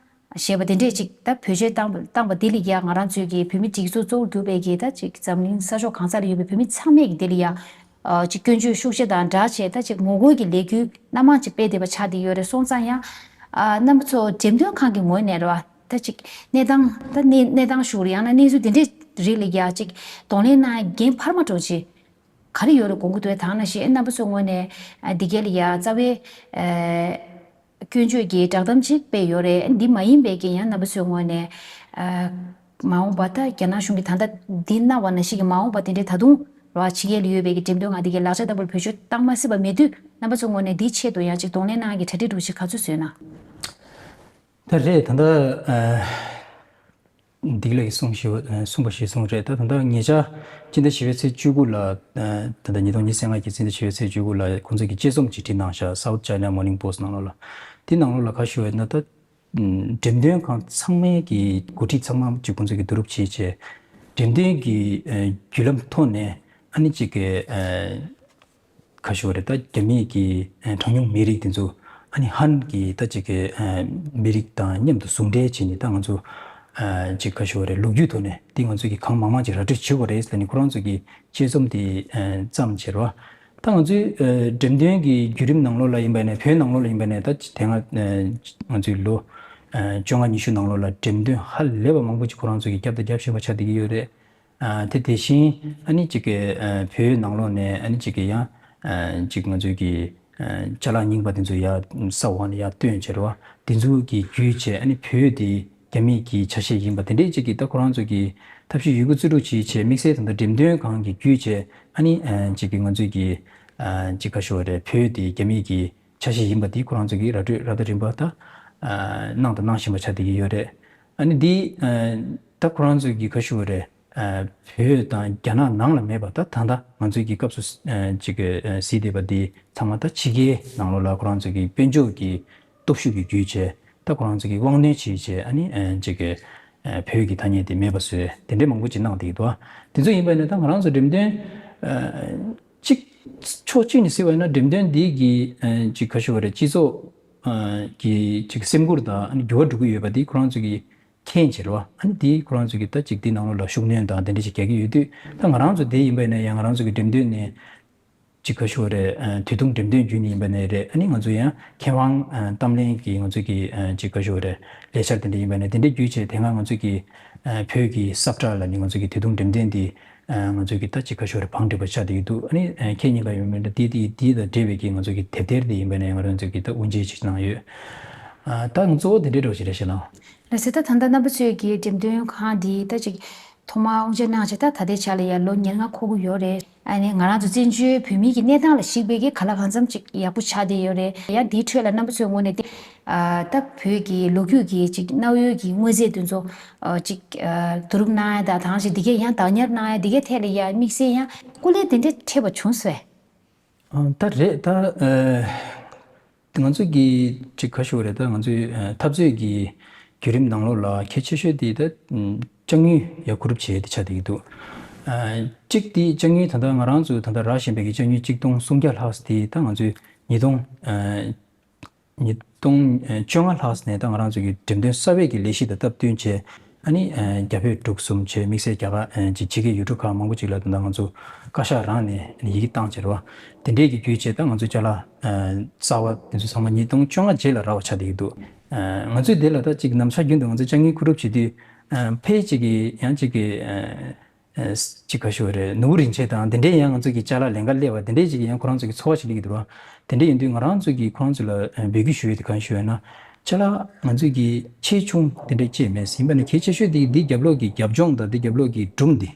ཞེས་པ་དེ་འདྲས་ཅིག་ད་བེད་སྤྱོད་བཏང་བཏང་བ་འདི་ལ་ཡ་ང་རང་ཚོའི་གི་བོད་མི་སྒྲིག་འཛུགས་གཙོ་བོར་གྱུར་པའི་གི་ད་ཅིག་འཛམ་གླིང་ས་ཕྱོགས་གང་ས་ལ་ཡོད་པའི་བོད་མི་ཚང་མས་གི་འདི་ལ་ཡ་ཨ་ཅིག་སྐྱོན་བརྗོད་ཤུགས་ཆེ་དང་སྦྲགས་བྱས་ད་ཅིག་ངོ་རྒོལ་གྱི་ལས་འགུལ་སྣ་མང་ཅིག་སྤེལ་བསྡད་པ་ཆགས་བསྡད་ཡོད་རེད། སོང་ཙང་ཡང་ཨ་རྣམ་པ་ཚོ་འགྲེམས་སྟོན་ཁང་གི་ངོས་ནས་རེད་བ། ད་ཅིག་གནས་སྟངས་ད་གནས་གནས་སྟངས་ཤུགས་རེད། ཡང་ན་གནས་ཚུལ་དེ་འདྲའི་རིགས་ལ་ཡ་ཅིག་གདོང་ལེན་གནང་འགན་འཕར་མ་འགྲོ་ཅིག་ག་རེ་ཡོད་རེད་དགོངས་ཀྱི་འདུག་ད་ནང་བཞིན་རྣམ་པ་ཚོའི་ངོས་ནས་ཨ་འདི་གས་ལ་ཡ་རྩ་བའི་ཨ་སྐྱོན་བརྗོད་ཀྱི་བསྒྲགས་གཏམ་ཅིག་སྤེལ་ཡོད་རེད། འདི་མ་ཡིན་པའི་གི་ཡང་རྣམ་པ་ཚོའི་ངོས་ནས་ཨ་མ་འོངས་པ་ད་རྒྱ་ནག་གཞུང་གིས་ད་ལྟ་འདི་གནང་བ་ནང་བཞིན་གྱི་མ་འོངས་པ་དེ་འདྲའི་ད་དུང་ར་ཕྱི་རྒྱལ་ལ་ཡོད་པའི་གི་འགྲེམས་སྟོན་ཁང་འདི་གའི་ལག་ཆ་ལྟ་བུར་བེད་སྤྱོད་བཏང་མ་སྲིད་པ་མེད་དུས་རྣམ་པ་ཚོའི་ངོས་ནས་འདིའི་ཆེད་དུ་ཡང་ཅིག་གདོང་ལེན་གནང་གི་གྲ་སྒྲིག་འདྲ་བོ་ཞིག་ག་ཚོད་བཟོས་ན། ད་རེད། ད་ལྟ་ཨ་འདི་ལ་གསུངས་ཞེས་པ་གསུངས་པ་ཞིག་གསུངས་རེད། ད་ད་ལྟ་ཉེ་ཆར་སྤྱི་ཟླ་བཞི་པའི་ཚེས་བཅུ་དགུ་ལ་ཨ་ད་ལྟ་ཉིས་སྟོང་ཉི་ཤུ་རྩ་ལྔ་གི་སྤྱི་ཟླ་བཞི་པའི་ཚེས་བཅུ་དགུ་ལ་ཁོང་ཚོ་གི་དཔྱད་རྩོམ་ཅིག་བྲིས་གནང་ཤག South China Morning Post ནང་ལོགས་ལ། དེ་ནང་ལོགས་ལ་ག་ཞུ་བས་ན་ད་འགྲེམས་སྟོན་ཁང་ཚང་མའི་གི་འགོ་ཁྲིད་ཚང་མ་ཅིག་ཁོང་ཚོ་གི་བསྡུ་རུབ་བྱས་བྱས་འགྲེམས་སྟོན་གྱི་ཨ་བརྒྱུད་ལམ་ཐོག་ནས་ཨ་ནི་ཅིག་གི་ཨ་ག་ཞུ་བ་རེད། ད་རྒྱ་མིའི་གི་ཨ་གྲངས་ཉུང་མི་རིགས་དེ་ཚོ་ཨ་ནི་ཧན་གྱི་ད་ཅིག་གི་ཨ་མི་རིགས་དང་མཉམ་དུ་ཟུང་འབྲེལ་བྱས་ནས་ད་ང་ཚོ་ཨ་ཅིག་ག་ཞུ་བ་རེད། ལོ་རྒྱུས་ཐོག་ནས་དེ་ང་ཚོ་གི་གང་མང་མང་ཅིག་ར་སྤྲོད་བྱེད་དགོས་རེད་ཟེར་ནས་ཁོ་རང་ཚོ་གི་དཔྱད་རྩོམ་དེ་ཨ་བརྩམས་བྱས་རེད་བ། ད་ང་ཚོའི་ཨ་འགྲེམས་སྟོན་གྱི་བརྒྱུད་རིམ་ནང་ལོགས་ལ་ཡིན་པ་ནས་བོད་ནང་ལོགས་ལ་ཡིན་པ་ནས་ད་དེ་སྔ་ཨ་ང་ཚོའི་ལོ་ཨ་བཅོ་ལྔ་ཉི་ཤུ་ནང་ལོགས་ལ་འགྲེམས་སྟོན་ཧ་ལས་པ་མང་པོ་ཅིག་ཁོ་རང་ཚོ་གི་བརྒྱབ་དང་རྒྱབ་བཞིན་པ་ཆགས་བསྡད་ཀྱི་ཡོད་རེད། ཨ་དེ་དེ་བཞིན་ཨ་ནི་ཅིག་གི་ཨ་བོད་ནང་ལོགས་ནས་ཨ་ནི་ཅིག་གི་ཡང་ཨ་ཅིག་ང་ཚོའི་གི་ཨ་ཅ་ལག་རྙིང་པ་དེ་ཚོ་ཡར་ས་འོག་ནས་ཡར་བཏོན་བྱས་རེད་བ། དེ་ཚོ་གི་བརྒྱུད་བྱས་ཨ་ནི་བོད་དེ་རྒྱ་མིའི་གི་ཆ་ཤས་ཡིན་པ་དེ་འདྲའི་ཅིག་གི་ད་ཁོ་རང་ཚོ་གི་ཐབས་ཤེས་ཡོད་རྒུ་རྩིས་སྤྲོད་བྱས་བྱས་དམིགས་བསལ་ད་ལྟ་འགྲེམས་སྟོན་ཁང་གི་བརྒྱུད་བྱས་ཨ་ནི་ཨ་ཅིག་གི་ང་ཚོའི་གི་ཨ་ཅིག་ག་ཞུ་བ་རེད། བོད་དེ་རྒྱ་མིའི་གི་ཆ་ཤས་ཡིན་པ་དེ་ཁོ་རང་ཚོ་གིས་ར་སྤྲོད་ར་ད་རིམ་པ་ད་ཨ་གནང་དང་གནང་བཞིན་པ་ཆགས་བསྡད་ཀྱི་ཡོད་རེད། ཨ་ནི་འདི་ཨ་ད་ཁོ་རང་ཚོ་གིས་ག་ཞུ་བ་རེད། ཨ་བོད་དང་རྒྱ་ནག་ནང་ལ་མེད་པ་ད་ད་ལྟ་ང་ཚོའི་གི་སྐབས་སུ་ཨ་ཅིག་གི་ཨ་གཟིགས་བསྡད་པ་འདི་ཚང་མ་ད་ཕྱི་རྒྱལ་ནང་ལོགས་ལ་ཁོ་རང་ཚོ་གི་དཔལ་འབྱོར་གྱི་སྟོབས་ཤུགས་ཀྱི་བརྒྱུད་བྱས་ད་ཁོ་རང་ཚོ་གི་དབང་འདུན་བྱས་བྱས་ཨ་ནི་ཨ་ཅིག་གི་ཨ་བོད་ཀྱི་ཐ་སྙད་དེ་མེད་པ་བཟོས་དེ་འདྲའི་མང་པོ་ཅིག་གནང་བསྡད་ཀྱི་འདུག་དེ་ཚོ་ཡིན་པ་ཡིན་ན་ད་ང་རང་ཚོ་འགྲེམས་སྟོན་ཨ་གཅིག་ཕྱོགས་གཅིག་ནས་ཟེར་བ་ཡིན་ན་འགྲེམས་སྟོན་འདི་གི་ཨ་ཅིག་ག་ཞུ་བ་རེད། སྤྱི་ཚོགས་ཨ་གི་ཅིག་སེམས་ཁུར་དང་ཨ་ནི་འགྱུར་བ་འགྲོ་གི་ཡོད་པ་འདི་ཁོ་རང་ཚོ་གི་མཁྱེན་བྱས་རེད་བ། ཨ་ནི་འདི་ཁོ་རང་ཚོ་གི་ད་ཅིག་འདི་ནང་ལོགས་ལ་ཤུགས་སྣོན་དང་དེ་འདྲ་ཅིག་རྒྱག་གི་ཡོད་དུས་ད་ང་རང་ཚོ་དེ་ཡིན་པ་ཡིན་ན་ཡང་ང་རང་ཚོ་གི་འགྲེམས་སྟོན་ནས་ཅིག་ག་ཞུ་བ་རེད། ཨ་དུས་ཐུང་འགྲེམས་སྟོན་བརྒྱུད་ནས་ཡིན་པ་ནས་རེད། ཨ་ནི་ང་ཚོ་ཡང་མཁས་དབང་ཨ་གཏམ་གླེང་གི་ང་ཚོ་གི་ཨ་ཅིག་ག་ཞུ་བ་རེད། ལས་འཆར་དེ་འདྲ་ཡིན་པ་ནས་དེ་འདྲ་བརྒྱུད་བྱས་དེ་སྔ་ང་ཚོ་གི་ཨ་བོད་ཀྱི་སབ་ཊ་ལ་ནི་ང་ཚོ་གི་དུས་ཐུང་འགྲེམས་སྟོན་འདི་ཨ་ང་ཚོ་གི་ད་ཅིག་ག་ཞུ་བ་རེད། བང་སྒྲིག་པ་ཆགས་བསྡད་ཀྱི་འདུག་ཨ་ནི་ཨ་ཁྱེད་གཉིས་ཀ་ཡོད་མེད་འདྲ་དེ་དེ་དེ་དང་འབྲེལ་བའི་གི་ང་ཚོ་གི་དེབ་ཐེར་དེ་ཡིན་པ་ནས་ང་རང་ཚོ་གི་ད་དབུ་འབྱེད་ཅིག་གནང་ཡོད། ཨ་ད་ང་གཙོ་བོ་དེ་འདྲའི་འདྲ་བོ་ཞིག་རེད་ཤག་ལགས། ལགས་སོ། ད་ད་ལྟ་རྣམ་པ་ཚོས་ཀྱི་འགྲེམས་སྟོན་ཁང་འདི་ད་ཅིག་ཐོག་མར་དབུ་འབྱེད་གནང་བྱས་ད་ད་ལྟའི་ཆ་ལ་ཡང་ལོ་ཉེར་ལྔ་འཁོར་གྱི་ཡོད་རེད། ཨ་ནི་ང་རང་ཚོ་བཙན་བྱོལ་བོད་མིའི་གི་གནས་སྟངས་ལ་གཞིགས་པའི་གི་ག་ལ་གང་འཚམ་ཅིག་ཡག་པོ་ཆགས་བསྡད་ཡོད་རེད། ཡང་འདིའི་ཁྲོད་ལ་རྣམ་པ་ཚོའི་ངོས་ནས་ཏེ་ཨ་ད་བོད་ཀྱི་ལོ་རྒྱུས་ཀྱི་ཅིག་གནའ་བོའི་གི་དངོས་རྫས་དེ་ཚོ་ཨ་ཅིག་ཨ་བསྡུ་རུབ་གནང་ཡ་དང་དང་ཅིག་འདི་གས་ཡང་བདག་ཉར་གནང་ཡ་འདི་གས་ཐད་ལ་ཡང་དམིགས་བསལ་ཡང་སྐུ་ལས་དེ་འདྲས་འཕྲད་པ་བྱུང་སོང་། ཨ་ད་རེད། ད་ཨ་ང་ཚོ་གི་ཅིག་ག་ཞུ་བ་རེད། ད་ང་ཚོའི་ཨ་འཐབ་རྩོད་ཀྱི་བརྒྱུད་རིམ་ནང་ལོགས་ལ་གལ་ཆེ་ཤོས་དེ་ད་ཨམ་ལྕགས་དངུལ་ཡར་བསྐུར་རུབ་བྱས་དེ་ཆགས་བསྡད་ཀྱི་འདུག་ཨ་གཅིག་དེ་ལྕགས་དངུལ་ད་ལྟ་ང་རང་ཚོ་ད་ལྟ་རག་བཞིན་པའི་གི་ལྕགས་དངུལ་གཅིག་སྟོང་སུམ་བརྒྱ་ལྷག་ཙམ་དེ་ད་ང་ཚོའི་ཉིས་སྟོང་ཨ་ཉིས་སྟོང་བཅོ་ལྔ་ལྷག་ཙམ་ནས་ད་ང་རང་ཚོ་གི་འགྲེམས་སྟོན་གསར་པའི་གི་ལས་གཞི་དང་སྟབས་བསྟུན་བྱས་ཨ་ནི་ཨ་རྒྱ་བོད་འབྲུག་གསུམ་བྱས་དམིགས་བསལ་རྒྱ་གར་ཨ་ཅིག་ཕྱི་རྒྱལ་ཡུལ་གྲུ་ཁག་མང་པོ་ཅིག་ལ་ད་ལྟ་ང་ཚོ་བཀའ་ཤག་རང་ནས་ཡི་གེ་བཏང་བྱས་རེད་བ། དེ་འདྲའི་གི་བརྒྱུད་བྱས་ད་ང་ཚོ་ཅ་ལག་ཨ་གསར་བ་དེ་ཚོ་ཚང་མ་ཉིས་སྟོང་བཅོ་ལྔ་རྗེས་ལ་རག་པ་ཆགས་བསྡད་ཀྱི་འདུག་ཨ་ང་ཚོས་དེ་ལ་ད་ཅིག་ནམ་ཞག་རྒྱུན་དུ་ང་ཚོ་ལྕགས་དངུལ་བསྐུར་རུབ་བྱེད་དུས་ཨ་ཕལ་ཆེར་གི་ཡང་ཅིག་གི་ཨ་ཨ་ཅིག་ག་ཞུ་བ་རེད། ནོར་བུ་རིན་ཆེན་དང་དེ་འདྲའི་ཡང་ང་ཚོ་གི་ཅ་ལག་ལེན་ག་སླེབས་པ་དེ་འདྲའི་ཅིག་ཡང་ཁོ་རང་ཚོ་གི་ཚོར་བ་ཞིག་སླེབས་ཀྱི་འདུག་བ། དེ་འདྲ་ཡིན་དུས་ང་རང་ཚོ་གིས་ཁོ་རང་ཚོ་ལ་ཨ་འབོད་སྐུལ་ཞུ་ཡས་དེ་གང་ཞུ་ཡ་ན་ཅ་ལག་ང་ཚོ་གི་ཆེ་ཆུང་དེ་འདྲ་ཅིག་མེད་ཟིན་པ་ནི་གལ་ཆེ་ཤོས་དེ་འདི་རྒྱབ་ལོགས་ཀྱི་རྒྱབ་ལྗོངས་དང་འདི་རྒྱབ་ལོགས་ཀྱི་སྒྲུང་འདི་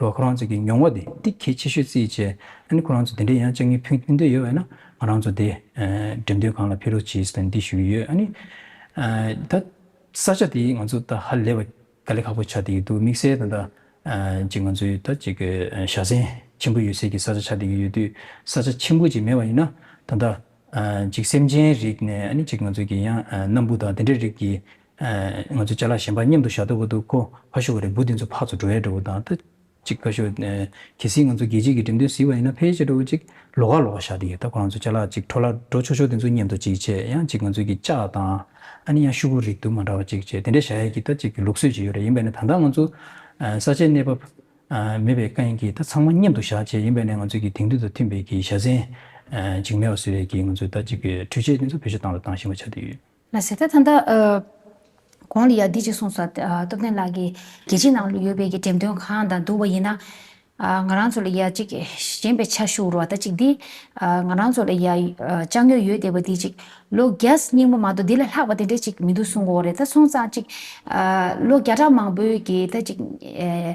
རོ་ཁོ་རང་ཚོ་གི་མྱོང་བ་དེ་འདི་གལ་ཆེ་ཤོས་བརྩིས་བྱས་ཨ་ནི་ཁོ་རང་ཚོ་དེ་འདྲའི་ཡང་ལྕགས་དངུལ་ཕུལ་ཕུལ་འདོད་ཡོད་པ་ཡིན་ན་ང་རང་ཚོ་དེ་ཨ་འགྲེམས་སྟོན་ཁང་ལ་ཕུལ་རོགས་གྱིས་ཟེར་ནས་འདི་ཞུ་གི་ཡོད། ཨ་ནི་ཨ་ད་ས་ཆ་དེ་ང་ཚོ་ད་ཧ་ལས་པ་དཀའ་ལས་ཁག་པོ་ཆགས་བསྡད་ཀྱི་འདུག་དམིགས་བསལ་ད་ལྟ་ཨ་ཅིག་ང་ཚོའི་ད་ཅིག་གི་ཨ་བཞའ་ཚན་ཆེན་པོ་ཡོད་སའི་གི་ས་ཆ་ཆགས་བསྡད་ཀྱི་ཡོད་དུས་ས་ཆ་ཆེན་པོ་ཅིག་མེད་པ་ཡིན་ན་ད་ལྟ་ཨ་ཅིག་སེམས་ཅན་རིགས་ནས་ཨ་ནི་ཅིག་ང་ཚོའི་གི་ཡང་ཨ་སྣམ་བུ་དང་དེ་འདྲའི་རིགས་ཀྱི་ཨ་ང་ཚོ་ཅ་ལག་གཞན་པ་མཉམ་དུ་བཞག་འདུག་ག་འདུག་ཁོ་ཕ་ཤུ་བ་རེད་འབུ་དེ་ཚོ་ཕར་ཚུར་འགྲོ་ཡ་འདྲ་བོ་དང་ད་ཅིག་ཁ་ཤོ་ཨ་གལ་སྲིད་ང་ཚོ་རྒྱལ་སྤྱིའི་གི་འགྲེམས་སྟོན་གཟིགས་པ་ཡིན་ན་ཕལ་ཆེར་འདྲ་བོ་ཅིག་ལོགས་ཀ་ལོགས་ཀ་བཞག་བསྡད་ཡོད། ད་ཁོ་རང་ཚོ་ཅ་ལག་ཅིག་འཕྲོ་བརླག་འགྲོ་ཆོག་ཆོག་དེ་ཚོ་མཉམ་དུ་ཅིག་བྱས། ཡང་ཅིག་ང་ཚོའི་གི་ལྕགས་དང་ཨ་ནི་ཡང་ཤོག་གུ་རིགས་དུ་མ་འདྲ་བ་ཅིག་བྱས་དེ་འདྲ་བཞག་ཡས་ཀྱི་ད་ཅིག་གི་ལུགས་སྲོལ་ཅིག་ཡོད་རེད། ཡིན་པས་ན་ད་ལྟ་ང་ཚོ་ཨ་ས་ཆའི་གནས་བབ་ཨ་མེད་པའི་དཀའ་ངལ་གྱིས་ད་ཚང་མ་མཉམ་དུ་བཞག་བྱས། ཡིན་པས་ན་ང་ཚོའི་གི་དེང་དུས་དང་མཐུན་པའི་གི་བཞའ་ཚན་ཨ་ཅིག་མེད་པ་བཟོ་ཡས་ཀྱི་ང་ཚོའི་ད་ཅིག་གི་འཕྲུལ་ཆས་དེ་ཚོ་བེད་སྤྱོད་བཏང་དང་བཏང་བཞིན་པ་ཆགས་བསྡད་ཡོད། ལགས་སོ། ད་ད་ལྟ་ཨ་ གོང་ལ་ཡ་འདི་ཅིག་གསུངས་སོང་། ཨ། སྟོབས་ལྡན་ལགས་ཀྱིས་རྒྱལ་ཕྱི་ནང་ལ་ཡོད་པའི་གི་འགྲེམས་སྟོན་ཁང་དང་བསྡུར་བ་ཡིན་ན། ཨ། ང་རང་ཚོ་ལ་ཡ་ཅིག་ཞན་པའི་ཆ་ཞུགས་རོགས། ད་ཅིག་འདི། ཨ། ང་རང་ཚོ་ལ་ཡ། ཨ། ཅ་དངོས་ཡོད་བསྡད་པ་འདི་ཅིག་ལོ་བརྒྱ་རྙིང་པ་མ་གཏོགས་འདི་ལས་ལྷག་པ་དེ་འདྲས་ཅིག་མི་འདུག་གསུང་གི་ཡོད་རེད། ད་སོང་ཙང་ཅིག་ཨ། ལོ་བརྒྱ་ཕྲག་མང་པོའི་གི་ད་ཅིག་ཨ།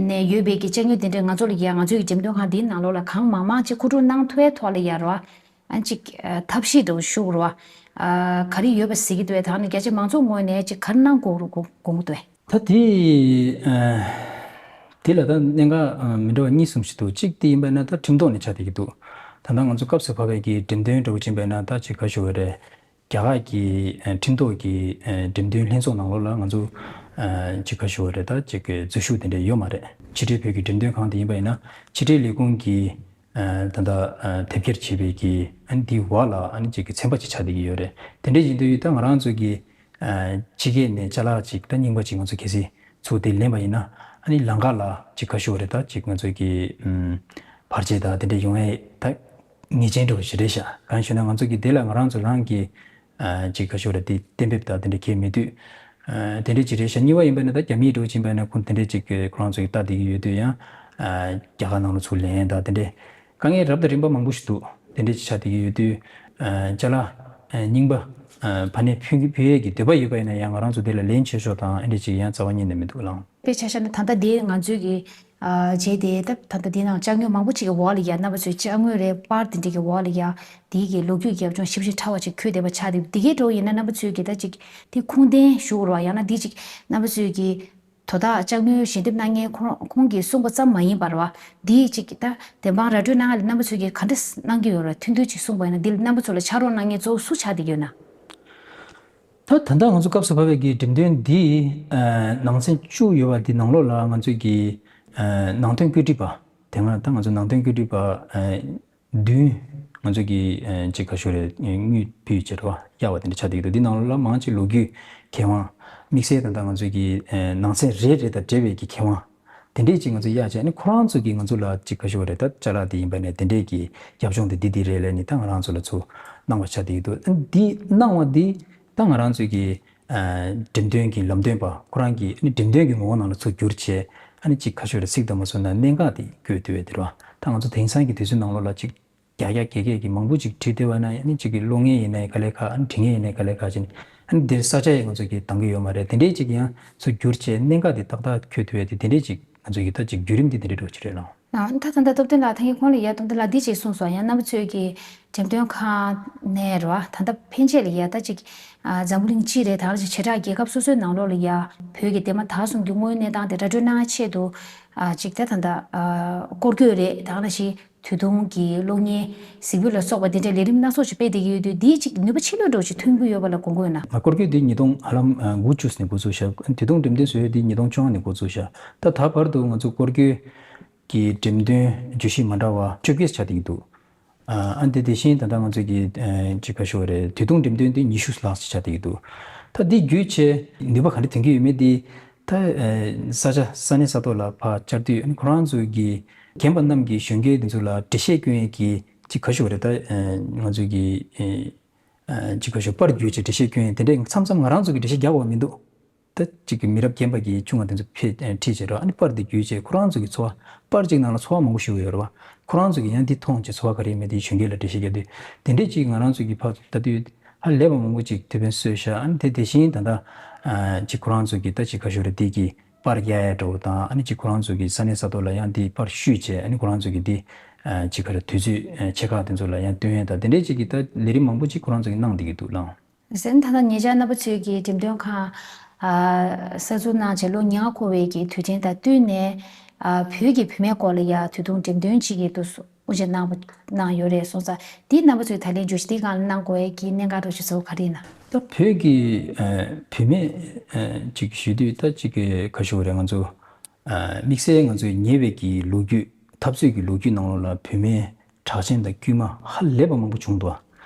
ནས་ཡོད་པའི་གི་ཅ་དངོས་དེ་འདྲས་ང་ཚོ་ལ་ཡ། ང་ཚོའི་གི་འགྲེམས་སྟོན་ཁང་འདིའི་ནང་ལོགས་ལ་གང་མང་མང་ཅིག་མཁོ་སྤྲོད་གནང་ཐུབ་པའི་ཐོག་ལ་ཡ་རོགས། ཨ། ཅིག་ཨ། ཐབས་ཤེས་འདྲ་བོ་ཞུ་དགོས་རེད་བ། ཨ། ག་རེ་ཡོད་པ་གཟིགས་ཀྱི་འདུག་བས། ད་ནི་རྒྱ་ཆེ་མང་ཚོགས་ངོས་ནས་ཅིག་ག་རེ་གནང་དགོས་རུ་དགོས་དགོས་ཀྱི་འདུག་བས། ད་དེ། ཨ། དེ་ལ་ད་གནད་འགག་ཨ། མི་འདྲ་བ་གཉིས་གསུམ་ཞིག་འདུག་གཅིག་དེ་ཡིན་པ་ན་ད་ཁྲིམས་ཐོག་ནས་ཆགས་བསྡད་ཀྱི་འདུག་ད་ལྟ་ང་ཚོ་སྐབས་སུ་བབས་པའི་གི་འགྲེམས་སྟོན་འདྲ་བོ་ཕྱིན་པ་ན་ད་ཅིག་ག་ཞུ་བ་རེད། རྒྱ་གར་གྱི་ཨ། ཁྲིམས་ཐོག་གི་ཨ། འགྲེམས་སྟོན་ལྷན་ཚོགས་ནང་ལོགས་ལ་ང་ཚོ་ཨ། ཅིག་ག་ཞུ་བ་རེད། ད་ཅིག་གི་འཛུལ་ཞུགས་དེ་འདྲ་ཡོད་མ་རེད། ཕྱི་འབྲེལ་བོད་ཀྱི་འགྲེམས་སྟོན་ཁང་དེ་ཡིན་པ་ཡིན་ན་ཕྱི་འབྲེལ་ལས་ཁུངས་ཀྱི་ཨ། ད་ལྟ་ཨ། དེབ་སྐྱེལ་བྱས་པའི་གི་ཨ་ནི་དེའི་འོག་ལ་ཨ་ནི་ཅིག་གི་ཚན་པ་ཅིག་ཆགས་བསྡད་ཀྱི་ཡོད་རེད། དེ་འདྲ་ཡིན་དུས་ད་ང་རང་ཚོ་གི་ཨ། ཕྱི་རྒྱལ་ནས་ཅ་ལག་ཅིག་ད་རྙིང་པ་ཅིག་ང་ཚོ་གལ་སྲིད་ཚུར་དེ་ལེན་པ་ཡིན་ན་ཨ་ནི་ལམ་ཁ་ལ་ཅིག་ག་ཞུ་བ་རེད། ད་ཅིག་ང་ཚོ་གི་ཨམ། བར་ཆད་དང་དེ་འདྲ་ཡོང་ཡས་ད་ངེས་ཅན་འདྲ་བོ་ཞིག་རེད་ཤག་གང་ཞུ་ན་ང་ཚོ་གི་དེ་ལ་ང་རང་ཚོ་རང་གི་ཨ། ཅིག་ག་ཞུ་རེད། དེ་གཏན་འབེབས་དང་དེ་འདྲ་གལ་མི་འདུག་ཨ། དེ་འདྲ་ཅིག་རེད་ཤག་གཉིས་པ་ཡིན་པ་ན་ད་རྒྱ་མིའི་འདྲ་བོ་ཕྱིན་པ་ན་ཁོང་དེ་འདྲ་ཅིག་གི་ཁོ་རང་ཚོ་གི་ལྟ་བསྡད་ཀྱི་ཡོད་དུས་ཡང་ཨ། རྒྱ་གར་ནང་ལ་ཚུར་ལེན་དང་དེ་འདྲ་དཀའ་ངལ་རབ་དང་རིམ་པ་མང་པོ་ཞིག་འདུག་དེ་འདྲ་ཅིག་ཆགས་བསྡད་ཀྱི་ཡོད་དུས་ཨ། ཅ་ལག་ཨ། རྙིང་པ་ཨ། ཕར་ནས་ཕུལ་གྱི་ཕུལ་ཡས་ཀྱི་འདོད་པ་ཡོད་པ་ཡིན་ན་ཡང་ང་རང་ཚོ་དེ་ལ་ལན་བྱེད་ཤོག་དང་ཨ་འདྲ་ཅིག་ཡང་རྩ་བ་ཉིད་ནས་མི་འདུག་ལགས། དཔེ་ཆ་བཞག་ན་ད་ལྟ་དེ་ང་ཚོའི་གི་ཨ། རྗེས་དེ་ད་ད་ལྟ་དེ་ནང་ཅ་དངོས་མང་པོ་ཅིག་གི་འོག་ལ་ཡ་རྣམ་པ་ཚོས་ཅ་དངོས་རེད་པར་དེ་འདྲ་གི་འོག་ལ་ཡ་དེའི་གི་ལོ་རྒྱུས་རྒྱབ་ལྗོངས་ཞིབ་ཞིབ་ཕྲ་བ་ཅིག་འཁོད་བསྡད་པ་ཆགས་འདུག་དེ་གའི་འགྲོ་ཡིན་ན་རྣམ་པ་ཚོས་གི་ད་ཅིག་དེ་ཁུངས་ལྡན་ཞུ་རོགས། ཡང་ན་དེ་ཅིག་རྣམ་པ་ཚོས་གི་དོ་བདག་ཅ་དངོས་ཞལ་འདེབས་གནང་མཁན་ཁོང་ཁོང་གིས་གསུངས་པ་ཙམ་མ་ཡིན་པར་བ། དེ་ཅིག་ད་བདེན་དཔང་ར་སྤྲོད་གནང་ཡ་ལ་རྣམ་པ་ཚོས་གི་ག་འདྲ་གནང་གི་ཡོད་རེད། ཐུང་ཐུང་ཅིག་གསུངས་པ་ཡིན་ན་འདི་ལ་རྣམ་པ་ཚོ་ལ་ཕྱག་རོགས་གནང་མཁན་གཙོ་བོ་སུ་ཆགས་བསྡད་ཀྱི་ཡོད་ན། ད་ད་ལྟ་ང་ཚོ་སྐབས་སུ་བབས་པའི་གི་འགྲེམས་སྟོན་འདི་ཨ། ནང་ཚན་བཅུ་ཡོད་པ་འདི་ནང་ལོགས་ལ་ང་ཚོས་གི་ཨ། ནང་དོན་བཀོད་སྒྲིག་པ་དེ་སྔ་ད་ང་ཚོ་ནང་དོན་བཀོད་སྒྲིག་པ་ཨ། བདུན་ང་ཚོས་གི་ཨ། ཅིག་ག་ཞུ་རེད། དངུལ་ཕུལ་བྱས་རེད་བ། གཡར་བ་དེ་འདྲ་ཆགས་བསྡད་ཀྱི་འདུག་འདི་ནང་ལོགས་ལ་མང་ཆེ་ལོ་རྒྱུས་མཁས་དབང་དམིགས་བསལ་ད་ལྟ་ང་ཚོས་གི་ཨ། ནང་ཚན་རེ་རེ་དང་འབྲེལ་བའི་གི་མཁས་དབང་དེ་འདྲས་ཅིག་ང་ཚོས་གཡར་བྱས་ནས་ཁོ་རང་ཚོས་གི་ང་ཚོ་ལ་ཅིག་ག་ཞུ་བ་རེད། ད་ཅ་ལག་དེ་ཡིན་པ་ནས་དེ་འདྲས་གི་རྒྱབ་ལྗོངས་དེ་འདི་འདི་རེད་ལབ་ནས་ད་ང་རང་ཚོ་ལ་ཚུར་གནང་བ་ཆགས་བསྡད་ཀྱི་འདུག་འདི་གནང་བ་འདི་ད་ང་རང་ཚོས་གི་ཨ། འགྲེམས་སྟོན་གྱི་ལམ་སྟོན་པ་ཁོ་རང་གིས་ཨ་ནི་འགྲེམས་སྟོན་གྱི་ངོ་བོ་ནང་ལ་ཚུར་བསྒྱུར་བྱས་ཨ་ནི་ཅིག་ག་ཞུ་རེད། ཚིག་དང་མ་སོང་ན་གནད་འགག་དེ་བཀོད་ཐུབ་པའི་དེ་རེད་བ། ད་ང་ཚོ་དེང་སང་གི་དུས་ཚོད་ནང་ལོགས་ལ་ཅིག་བརྒྱ་བརྒྱ་བརྒྱད་བརྒྱད་ཀྱི་མང་པོ་ཅིག་བྲིས་བསྡད་པ་ན་ཨ་ནི་ཅིག་གི་ཀློག་མཁན་ཡིན་ནའི་དཀའ་ལས་ཁག་ཨ་ནི་འབྲི་མཁན་ཡིན་ནའི་དཀའ་ལས་ཁག་ཅིག་ཨ་ནི་འདིར་ས་ཆ་ཡང་ང་ཚོ་གི་འདང་གི་ཡོད་མ་རེད། དེ་འདྲའི་ཅིག་ཡང་ཚུར་བསྒྱུར་བྱས་གནད་འགག་དེ་ཏག་ཏག་འཁྱོལ་ཐུབ་ཡས་དེ་དེ་འདྲའི་ཅིག་ང་ཚོ་གི་ད་ཅིག་བརྒྱུད་རིམ་དེ་དེ་འདྲའི་འགྲོ་གི་རེད་ལགས། ཨ། ད་ད་ལྟ་སྟོབས་ལྡན་ལགས་ད་གིན་ཁོང་ལ་ཡ་སྟོབས་ལྡན་ལགས་འདི་ཅིག་གསུངས་སོང་། ཡང་རྣམ་པ་ཚོས་ཀྱི་འགྲེམས་སྟོན་ཁང་ནས་རེད་བ། ད་ལྟ་ཕན་ཆད་ལ་ཡ་ད་ཅིག་ཨ། འཛམ་བུ་གླིང་སྤྱི་རེད། ད་ག་ཅིག་བྱེ་བྲག་རྒྱལ་ཁབ་སོ་སོའི་ནང་ལོགས་ལ་ཡ་བོད་ཀྱི་འདས་མ་ད་གསུམ་གྱི་དངོས་ཡོད་གནས་སྟངས་དེ་ར་སྤྲོད་གནང་ཆེད་དུ་ཨ། ཅིག་ད་ད་ལྟ་ཨ། སྐོར་སྐྱོད་རེད། ད་ག་ནང་བཞིན་དུས་ཐུང་གི་གློག་བརྙན་གཟིགས་འབུལ་ལ་སོགས་པ་དེ་འདྲའི་ལས་རིམ་སྣ་ཚོགས་ཤིག་སྤེལ་བསྡད་ཀྱི་ཡོད་དུས་འདིས་ཅིག་ནུས་པ་ཆེ་ལོས་འགྲོ་ཞིག་ཐོན་གྱི་ཡོད་པ་ལ་དགོངས་ཀྱི་ཡོད་ན། ང་སྐོར་སྐྱོད་འདི་ཉིས་སྟོང་ཧ་ལམ་དགུ་བཅུ་ནས་འགོ་ཚུགས་ཤག་དུས་ཐུང་འགྲེམས་སྟོན་བཟོ་ཡས་འདི་ཉིས་སྟོང་བཅོ་ལྔ་ནས་འགོ་ཚུགས་ཤག་ད་ད་བར་དུ་ང་ཚོ་སྐོར་སྐྱོད་ཀྱི་འགྲེམས་སྟོན་བརྗོད་གཞི་མ་འདྲ་བ་བཅོ་བརྒྱད་ཆགས་བསྡད་ཀྱི་འདུག་ཨ། ཨ། འདི་དེ་བཞིན་ད་ལྟ་ང་ཚོ་གི་ཨ། ཅིག་ག་ཞུ་བ་རེད། དུས་ཐུང་འགྲེམས་སྟོན་འདི་ཉི་ཤུ་ལྷག་ཅིག་ཆགས་བསྡད་ཀྱི་འདུག་ད་འདི་བརྒྱུད་བྱས་ནུས་པ་ག་འདྲ་ཐོན་གྱི་ཡོད་མེད་འདི་ད་ཨ། ས་ཆ་ས་གནས་ས་ཐོག་ལ་ཕར་བཅར་དུས་ཨ་ནི་ཁོ་རང་ཚོ་གི་རྒན་པ་རྣམས་ཀྱིས་གཞོན་སྐྱེས་འདི་ཚོ་ལ་འགྲེལ་བཤད་སྐྱོན་ཡས་ཀྱི་ཅིག་ག་ཞུ་བ་རེད། ད་ཨ། ང་ཚོ་གི་ཨ། ཅིག་ག་ཞུ་པར་བརྒྱུད་བྱས་འགྲེལ་བཤད་སྐྱོན་ཡས་དེ་འདྲས་མཚམས་མཚམས་ང་རང་ཚོ་གི་འགྲེལ་བཤད་རྒྱག་དགོས་པ་མི་འདུག་ད་ཅིག་གི་མི་རབས་རྒན་པ་གི་ཆུང་བ་དེ་ཚོ་ཕེ་ཁྲིད་བྱས་རོགས། ཨ་ནི་པར་དེ་བརྒྱུད་བྱས་ཁོ་རང་ཚོ་གི་ཚོར་བ་པར་གཅིག་ནང་ལ་ཚོར་བ་མང་པོ་ཞིག་ཡོད་རེད་བ། ཁོ་རང་ཚོ་གི་ཡང་འདི་མཐོང་བྱས་ཚོར་བ་ག་རེ་ཡོད་མེད་དེ་གཞོན་སྐྱེས་ལ་འགྲེལ་བཤད་རྒྱག་དུས་དེ་འདྲས་ཅིག་ང་རང་ཚོ་གི་ཕར་ལྟ་དུས་ཧ་ལས་པ་མང་པོ་ཅིག་ཐུགས་ཕན་གསོས་ཤག་ཨ་ནི་དེ་དེ་བཞིན་ད་ལྟ་ཅིག་ཁོ་རང་ཚོ་གི་ད་ཅིག་ག་ཞུ་རེད། དེ་གི་པར་རྒྱག་ཡ་འདྲ་བོ་དང་ཨ་ནི་ཅིག་ཁོ་རང་ཚོ་གི་ས་གནས་ས་ཐོག་ལ་ཡང་དེ་པར་བཤུས་བྱས་ཨ་ནི་ཁོ་རང་ཚོ་གི་དེ་ཅིག་ག་རེ་དུས་ཚོད་ཆེ་ཁག་དེ་ཚོ་ལ་ཡང་སྟོན་ཡ་དང་དེ་འདྲས་ཅིག་གི་ད་ལས་རིམ་མང་པོ་ཅིག་ཁོ་རང་ཚོ་གི་གནང་བསྡད་ཀྱི་འདུག་ལགས། ཟེར་ན་ད་ལྟ་ཉེ་ཆར་རྣམ་པ་ཚོས་ཀྱིས་འགྲེམས་སྟོན་ཁང་ཨ་གསར་འཛུགས་གནང་བྱས་ལོ་ཉེ་བ་འཁོར་བའི་གི་དུས་དྲན་དང་བསྟུན་ནས་ཨ་བོད་ཀྱི་བུད་མེད་སྐོར་ལ་ཡ་དུས་ཐུང་འགྲེམས་སྟོན་ཅིག་གི་དུས་སུ་དབུ་འབྱེད་གནང་བ་གནང་ཡོད་རེད་གསུངས་ཙང་། འདིའི་རྣམ་པ་ཚོས་ད་ལན་བརྗོད་གཞི་འདིའི་སྒང་ལ་གནང་དགོས་ཡས་ཀྱི་གནད་འགག་འདྲ་ཞིག་གཙོ་བོ་ག་རེ་ཡིན་ན། ད་བོད་ཀྱི་ཨ་བུད་མེད་ཨ་ཅིག་ཞུ་དུས་ད་ཅིག་གི་ག་ཞུ་བ་རེད། ང་ཚོ་ཨ་དམིགས་བསལ་ང་ཚོའི་ཉེ་བའི་གི་ལོ་རྒྱུས་འཐབ་རྩོད་ཀྱི་ལོ་རྒྱུས་ནང་ལོགས་ལ་བུད་མེད་གྲགས་ཅན་དང་དཀྱུས་མ་ཧ་ལས་པ་མང་པོ་བྱུང་འདུག་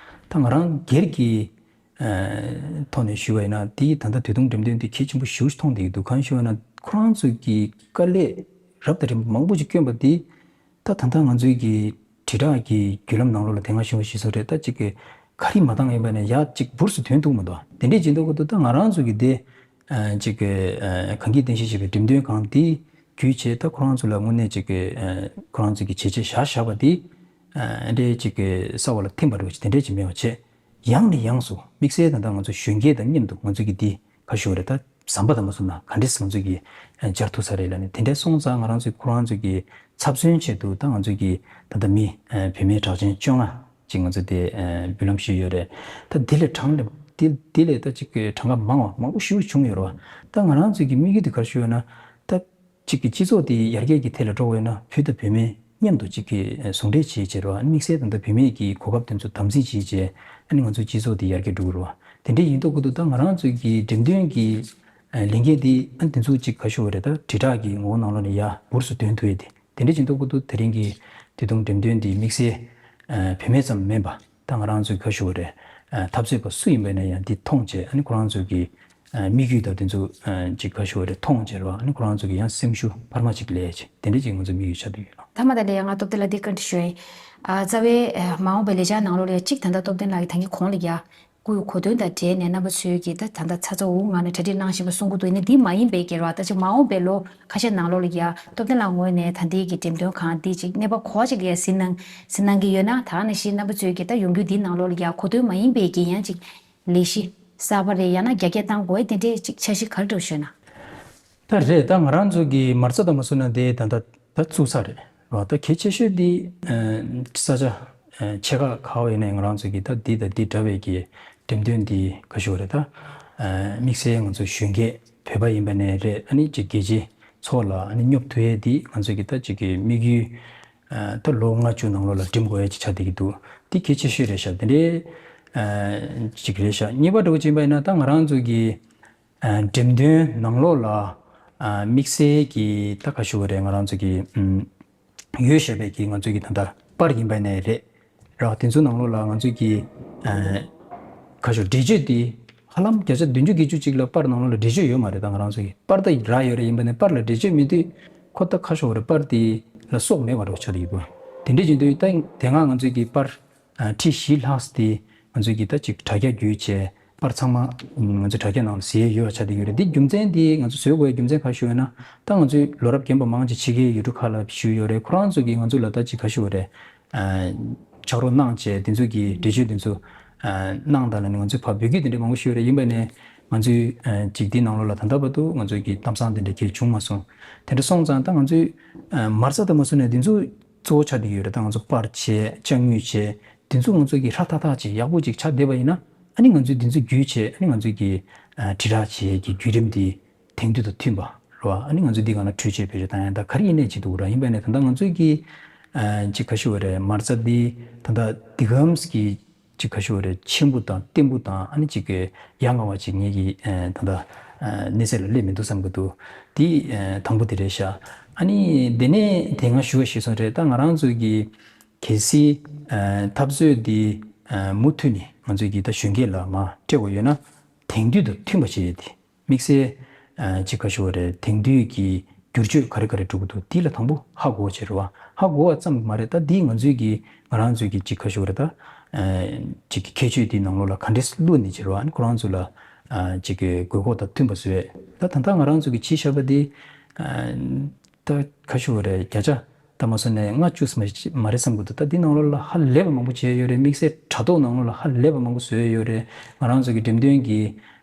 ད་ང་རང་སྒེར་གྱི་ཨ་ཐོག་ནས་ཞུས་པ་ཡིན་ན་དེའི་ད་ལྟ་དུས་ཐུང་འགྲེམས་སྟོན་དེ་གལ་ཆེན་པོ་ཞེ་པོ་ཞིག་མཐོང་བསྡད་ཀྱི་འདུག་གང་ཞུས་པ་ན་ཁོ་རང་ཚོ་གི་དཀའ་ལས་རབ་དང་རིམ་པ་མང་པོ་ཞིག་བསྐྱོན་པ་དེ་ད་ད་ལྟ་ང་ཚོའི་གི་དྲིལ་བསྒྲགས་ཀྱི་བརྒྱུད་ལམ་ནང་ལོགས་ལ་དེ་སྔ་ཞུས་པ་ཞིག་སོགས་རེད། ད་ཅིག་གི་ག་རེ་མ་བཏང་ཡིན་པ་ན་ཡག་ཅིག་འབུར་སུ་ཐོན་ཐུབ་མི་འདུག་དེ་འདྲས་བྱེད་མདོག་གི་འདུག་ད་ང་རང་ཚོ་གི་དེ་ ཅིག་གི་གངས་སྐྱིད་བསྟན་བཤིག་ཅེས་པའི་འགྲེམས་སྟོན་ཁང་དེ་བརྒྱུད་བྱས། ད་ཁོ་རང་ཚོ་ལ་དངོས་གནས་ཅིག་གི་ཁོ་རང་ཚོ་གི་བྱས་རྗེས་བཞག་བཞག་པ་དེ་འདྲའི་ཅིག་གི་ས་འོག་ལ་ཐིམ་པ་འདྲ་བོ་ཅིག་དེ་འདྲས་ཅིག་མེད་པ་བྱས། ཡང་ནས་ཡང་སུ་དམིགས་བསལ་ད་ལྟ་ང་ཚོ་གཞོན་སྐྱེས་དང་མཉམ་དུ་ང་ཚོ་གི་འདི་ག་ཞུ་བ་རེད། ད་ཟམ་པ་དང་མ་སོང་ན་ག་འདྲས་ང་ཚོ་གི་སྦྱར་ཐུབ་ས་རེད་ལབ་ནས། དེ་འདྲས་སོང་ཙང་ང་རང་ཚོའི་ཁོ་རང་ཚོ་གི་ཚབ་མཚོན་ཆེད་དུ་ད་ང་ཚོ་གི་ད་ལྟ་མི་བུད་མེད་གྲགས་ཅན་བཅོ་ལྔ་ཅིག་ང་ཚོ་དེ་འབུལ་ལམ་ཞུས་ཡོད་རེད། ད་དེ་ལས་གྲངས་ལས་དེ་དེ་ལས་ད་ཅིག་གྲངས་ཀ་མང་བ་མང་པོ་ཞེ་པོ་བྱུང་ཡོད་རེད་བ། ད་ང་རང་ཚོ་གི་དམིགས་ཡུལ་དེ་ག་རེ་ཞུ་ཡོད་ན། ད་གཅིག་གི་སྤྱི་ཚོགས་དེ་ཡར་རྒྱས་ཀྱི་ཐད་ལ་འགྲོ་དགོས་ན། བུ་དང་བུད་མེད་མཉམ་དུ་གཅིག་གི་ཟུང་འབྲེལ་བྱེད་བྱེད་རོགས། དམིགས་བསལ་དང་ད་བུད་མེད་ཀྱི་གོ་སྐབས་དེ་ཚོ་དམ་འཛིན་བྱེད་བྱེད། ཨ་ནི་ང་ཚོའི་སྤྱི་ཚོགས་དེ་ཡར་རྒྱས་འགྲོ་གི་རོགས། དེ་འདྲའི་ཡིན་མདོག་ཁུལ་དུ་ད་ང་རང་ཚོའི་གི་འགྲེམས་སྟོན་གྱི་ལས་འགན་དེ་ཨ་ནི་དེ་ཚོ་གཅིག་ག་ཞུ་བ་རེད། ད་དྲིལ་བསྒྲགས་ཀྱི་ངོ་བོ་ནང་ལོགས་ནས་ཡར་འབུར་སུ་འདོན་ཐུབ་ཡས་དེ། དེ་འདྲའི་ཡིན་མདོག་ཁུལ་དུ་དེ་རིང་གི་དེ་དུང་འགྲེམས་སྟོན་འདི་དམིགས་བསལ་བུད་མེད་ཙམ་མིན་པ། ད་ང་རང་ཚོའི་ག་ཞུ་བ་རེད། འཐབ་རྩོད་པ་སུ་ཡིན་པ་ཡིན་ན་ཡང་འདི་མཐོང་བྱས། ཨ་ནི་ཁོ་རང་ཚོའི་གི་དམིགས་ཡུལ་དང་དེ་ཚོ་ཅིག་ག་ཞུ་བ་རེད། མཐོང་བྱས་རོགས། ཨ་ནི་ཁོ་རང་ཚོ་གི་ཡང་སེམས་ཤུགས་འཕར་མ་ཅིག་སླེབས་བྱས། དེ་འདྲ་ཅིག་ང་ཚོ་དམིགས་ཡུལ་ཆགས་བསྡད་ཡོད་ལགས། ཐ་མ་དེ་ལ་ཡང་ང་སྟོབས་ལྡན་ལགས་འདི་བཀའ་འདྲི་ཞུ་ཡིན། རྩ་བའི་མ་འོངས་པའི་ལས་འཆར་ནང་ལོགས་ལ་ཡང་གཅིག་ད་ལྟ་སྟོབས་ལྡན་ལགས་ཀྱིས་ད་གིན་གོང་ལ་ཡ་སྐུའི་གོ་སྟོན་དང་འབྲེལ་ནས་རྣམ་པ་ཚོས་ཀྱིས་ད་ད་ལྟ་ཚ་ཚ་འུར་འུར་ངང་ནས་གྲ་སྒྲིག་གནང་བཞིན་པ་གསུང་གི་འདུག་ཡིན་ནའི་འདི་མ་ཡིན་པའི་གི་རོགས། ད་ཅིག་མ་འོངས་པའི་ལོ་ཁ་ཤས་ནང་ལོགས་ལ་ཡ་སྟོབས་ལྡན་ལགས་ངོས་ནས་ད་ལྟའི་གི་འགྲེམས་སྟོན་ཁང་འདི་ཅིག་གནས་བབ་ག་པར་ཅིག་ལ་ཡ་གཟིགས་གནང་གཟིགས་གནང་གི་ཡོད་ན། ད་ནང་བཞིན་རྣམ་པ་ཚོས་ཀྱིས་ད་ཡོང་རྒྱུ་འདིའི་ནང་ལོགས་ལ་ཡ་གོ་སྟོན་མ་ཡིན་པའི་གི་ཡང་ཅིག་ལས་གཞི་གསར་པ་རེ་ཡང་ན་རྒྱ་སྐྱེད་གཏང་དགོས་དེ་འདྲའི་ཅིག་འཆར་གཞི་ག་རེ་འདྲ་བོ་ཡོད་ན། ད་རེད། ད་ང་རང་ཚོ་གི་མ་རྩ་དང་མ་སོང་ན་དེ་ད་ད་ད་བཙུགས་ས་རེད་བ། ད་གལ་ཆེ་ཤོས་དེ་ས་ཆ་ཆེ་ཁག་ག་བ་ཡིན་ནའི་ང་རང་ཚོ་གི་ད་འདི་དང་འདི་འདྲ་བའི་གི་འགྲེམས་སྟོན་འདི་ག་ཞུ་བ་རེད། ད་དམིགས་བསལ་ང་ཚོ་གཞོན་སྐྱེས་བོད་པ་ཡིན་པ་ནས་རེད། ཨ་ནི་ཅིག་རྒྱལ་སྤྱི་ཚོགས་ལ་ཨ་ནི་སྙོབ་ཐུབ་ཡས་འདི་ང་ཚོ་གི་ད་ཅིག་གི་དམིགས་ཡུལ་ད་ལོ་ལྔ་བཅུ་ནང་ལོགས་ལ་འགྲིམ་དགོས་ཡས་ཅིག་ཆགས་བསྡད་ཀྱི་འདུག་འདི་གལ་ཆེ་ཤོས་རེད་ཤག་དེ་འདྲའི་ཅིག་རེད་ཤག་གཉིས་པ་འདྲ་བོ་ཅིག་ཡིན་པ་ཡིན་ན། ད་ང་རང་ཚོ་གི་འགྲེམས་སྟོན་ནང་ལོགས་ལ་དམིགས་བསལ་གྱི་ད་ག་ཞུ་བ་རེད། ང་རང་ཚོ་གི་ཡོད་བཤད་པའི་གི་ང་ཚོ་གི་ད་ལྟ་པར་ཡིན་པ་ནས་རེད་ར། དེ་ཚོ་ནང་ལོགས་ལ་ང་ཚོ་གི་ག་ཞུ་འགྲེལ་བརྗོད་དེ་ཧ་ལམ་བརྒྱ་ཆ་བདུན་ཅུ་བརྒྱད་ཅུ་ཅིག་ལ་པར་ནང་ལོགས་ལ་འགྲེལ་བརྗོད་ཡོད་མ་རེད། ད་ང་རང་ཚོ་གི་པར་ད་རག་ཡོད་རེད། ཡིན་པ་ནས་པར་ལ་འགྲེལ་བརྗོད་མེད་དུས་ཁོ་ད་ག་ཞུ་བ་རེད། པར་དེ་ལ་སྲོག་མེད་པ་འདྲ་བོ་ཆགས་བསྡད་ཡོད་པ། དེ་འདྲ་ཡིན་དུས་ད་དེ་སྔ་ང་ཚོ་གི་པར་ཁྲི་བཞི་ལྷག་དེ་ང་ཚོས་ཀྱིས་ད་ཅིག་དྲ་རྒྱ་བརྒྱུད་བྱས་པར་ཚང་མ་ང་ཚོས་དྲ་རྒྱ་ནང་ལ་གཟིགས་ཡས་ཡོད་ཆགས་བསྡད་ཡོད་རེད། འདི་རྒྱུ་མཚན་འདི་ང་ཚོ་བཟོ་དགོས་རྒྱུ་མཚན་ག་ཞུ་ཡོད་ན། ད་ང་ཚོས་ལོ་རབས་རྒན་པ་མང་ཆེ་ཕྱི་རྒྱལ་ཡུལ་གྲུ་ཁག་ལ་བཞུགས་ཡོད་རེད། ཁོ་རང་ཚོ་གིས་ང་ཚོ་ལ་ད་ཅིག་ག་ཞུ་བ་རེད། ཕྱག་རོགས་གནང་བྱས་དེ་ཚོ་གི་འགྲེལ་བརྗོད་དེ་ཚོ་གནང་དང་ལབ་ནས་ང་ཚོས་ཕར་འབོད་སྐུལ་དེ་འདྲ་མང་པོ་ཞུས་ཡོད་རེད། ཡིན་པ་ནས་ང་ཚོས་ཅིག་འདི་ནང་ལོགས་ལ་ད་ལྟ་བར་དུ་ང་ཚོས་ཀྱི་གཏམ་བཟང་དེ་འདྲ་གལ་བྱུང་མ་སོང་། དེ་འདྲ་སོང་ཙང་ད་ང་ཚོས་མ་རྩ་དང་མ་སོང་ནས་འདི་ཚོ་གཙོ་བོ་ཆགས་བསྡད་ཡོད་རེད། ད་ང་ཚོ་པར་བྱས་ཅ་དངོས་བྱས་དེ་ཚོ་ང་ཚོ་གི་ཧྲ་ཐག་ཐག་ཅིག་ཡག་པོ་ཅིག་ཆགས་བསྡད་པ་ཡིན་ན། ཨ་ནི་ང་ཚོས་དེ་ཚོ་བརྒྱུད་བྱས་ཨ་ནི་ང་ཚོ་གི་དྲིལ་བསྒྲགས་བྱེད་ཀྱི་བརྒྱུད་རིམ་དེ་དེང་དུས་དང་མཐུན་པ་རེད་བ། ཨ་ནི་ང་ཚོས་འདི་སྒང་ལ་འཕྲུལ་ཆས་བེད་སྤྱོད་བཏང་ཡ་ད་ག་རེ་ཡིན་ནའི་བྱེད་ཐུབ་ར། ཡིན་པ་ནས་ད་ལྟ་ང་ཚོས་ཀྱི་ཅིག་ག་ཞུ་བ་རེད། མ་རྩ་འདི་ད་ལྟ་འདི་གམ་གི་ཅིག་ག་ཞུ་བ་རེད། ཆེན་པོ་དང་བརྟན་པོ་དང་ཨ་ནི་ཅིག་གི་ཡ་ང་བ་ཅིག་ངེད་ཀྱི་ད་ལྟ་གནས་ཚད་ལ་སླེབས་མི་འདུག་བསམ་གྱི་འདུག་འདི་དང་པོ་དེ་རེད་ཤག་ཨ་ནི་དེ་ནས་དེ་སྔ་ཞུ་བ་ཞིག་སོང་རེད། ད་ང་རང་ཚོ་གི་གལ་སྲིད་འཐབ་རྩོད་འདི་མུ་མཐུད་ནས་ང་ཚོ་གི་ད་གཞོན་སྐྱེས་ལ་མར་སྤྲད་དགོས་ཡོད་ན། དེང་དུས་དང་མཐུན་པ་བྱེད་ཡས་དེ། དམིགས་བསལ་ཅིག་ག་ཞུ་བ་རེད། དེང་དུས་ཀྱི་བསྒྱུར་བཅོས་ག་རེ་ག་རེ་འགྲོ་གི་འདུག་འདི་ལ་དང་པོ་ཧ་གོ་བྱེད་རེད་བ། ཧ་གོ་བ་ཙམ་མ་རེད། ད་འདི་ང་ཚོའི་གི་ང་རང་ཚོའི་གི་ཅིག་ག་ཞུ་བ་རེད། ད་ཅིག་གི་ཁྱད་ཆོས་འདི་ནང་ལོགས་ལ་ག་འདྲས་བླུགས་ནས་བྱེད་རེད་བ། ཁོ་རང་ཚོ་ལ་ཅིག་གི་དགོས་མཁོ་དང་མཐུན་པ་བཟོ་ཡས། ད་ད་ལྟ་ང་རང་ཚོ་གི་བྱས་བཞག་པ་འདི་ད་ག་ཞུ་བ་རེད། བརྒྱ་ཆ་ད་མ་སོང་ནས་ལྔ་བཅུ་ཙམ་མ་རེད་བསམ་གི་འདུག་ད་འདི་ནང་ལོགས་ལ་ཧ་ལས་པ་མང་པོ་བྱས་ཡོད་རེད། དམིགས་བསལ་དྲ་ཐོག་ནང་ལོགས་ལ་ཧ་ལས་པ་མང་པོ་བཟོས་ཡོད་རེད། ང་རང་ཚོ་གི་འགྲེམས་སྟོན་གྱི་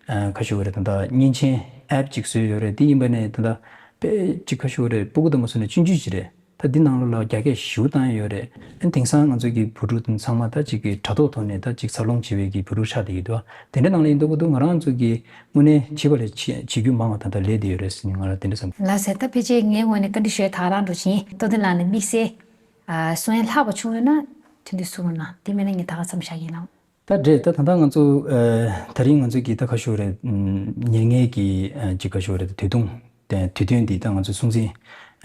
ཨ་ག་ཞུ་བ་རེད། ད་ལྟ་མཉེན་ཆས་ཨེབ་ཅིག་བཟོས་ཡོད་རེད། འདི་ཡིན་པ་ནས་ད་ལྟ་དཔེ་ཅིག་ག་ཞུ་བ་རེད། སྤུ་གུ་ད་མ་སོང་ནས་ཆུང་ཆུང་ཅིག་རེད། ད་འདི་ནང་ལོགས་ལ་རྒྱ་སྐད་ཞེ་པོ་བཏང་ཡོད་རེད། ཨ་དེང་སང་ང་ཚོ་གི་བུ་ཕྲུག་དེ་ཚང་མ་ད་ཅིག་གི་དྲ་ཐོག་ཐོག་ནས་ད་ཅིག་གི་འཚར་ལོངས་བྱེད་པའི་གི་བུ་ཕྲུག་ཆགས་བསྡད་ཀྱི་འདུག་དེ་འདྲ་ནང་ལ་ཡིན་མདོག་གི་འདུག་ང་རང་ཚོ་གི་དངོས་གནས་བྱིས་པ་ལས་བྱེད་བྱེད་རྒྱུ་མང་བ་ད་ལྟ་ལས་བསྡད་ཡོད་རེད་ཟེར་ནས་ང་ལ་དེ་འདྲ་བསམ། ལགས་སེ། ད་ཕལ་ཆེར་ངའི་ངོས་ནས་བཀའ་འདྲི་ཞུ་ཡ་ད་ག་རང་འགྲོ་བཞིན། སྟོབས་ལྡན་ལགས་ནས་དམིགས་བསལ་ཨ་གསུང་ཡ་ལྷག་པ་བྱུང་ཡོད་ན་ཐུགས་འདུན་གསུང་རོགས་གནང་། དེ་མིན་ན་ངས་ད་ག་མཚམས་བཞག་གི་ཡིན་ལགས། ད་རེད། ད་ད་ལྟ་ང་ཚོ་ཨ་ད་རིང་ང་ཚོ་གི་ད་ག་ཞུ་རེད། ཉེར་ལྔའི་གི་ཨ་ཅིག་ག་ཞུ་རེད། དུས་ཐུང་དེ་དུས་སྟོན་འདི་ད་ང་ཚོ་སྲུང་བརྩི་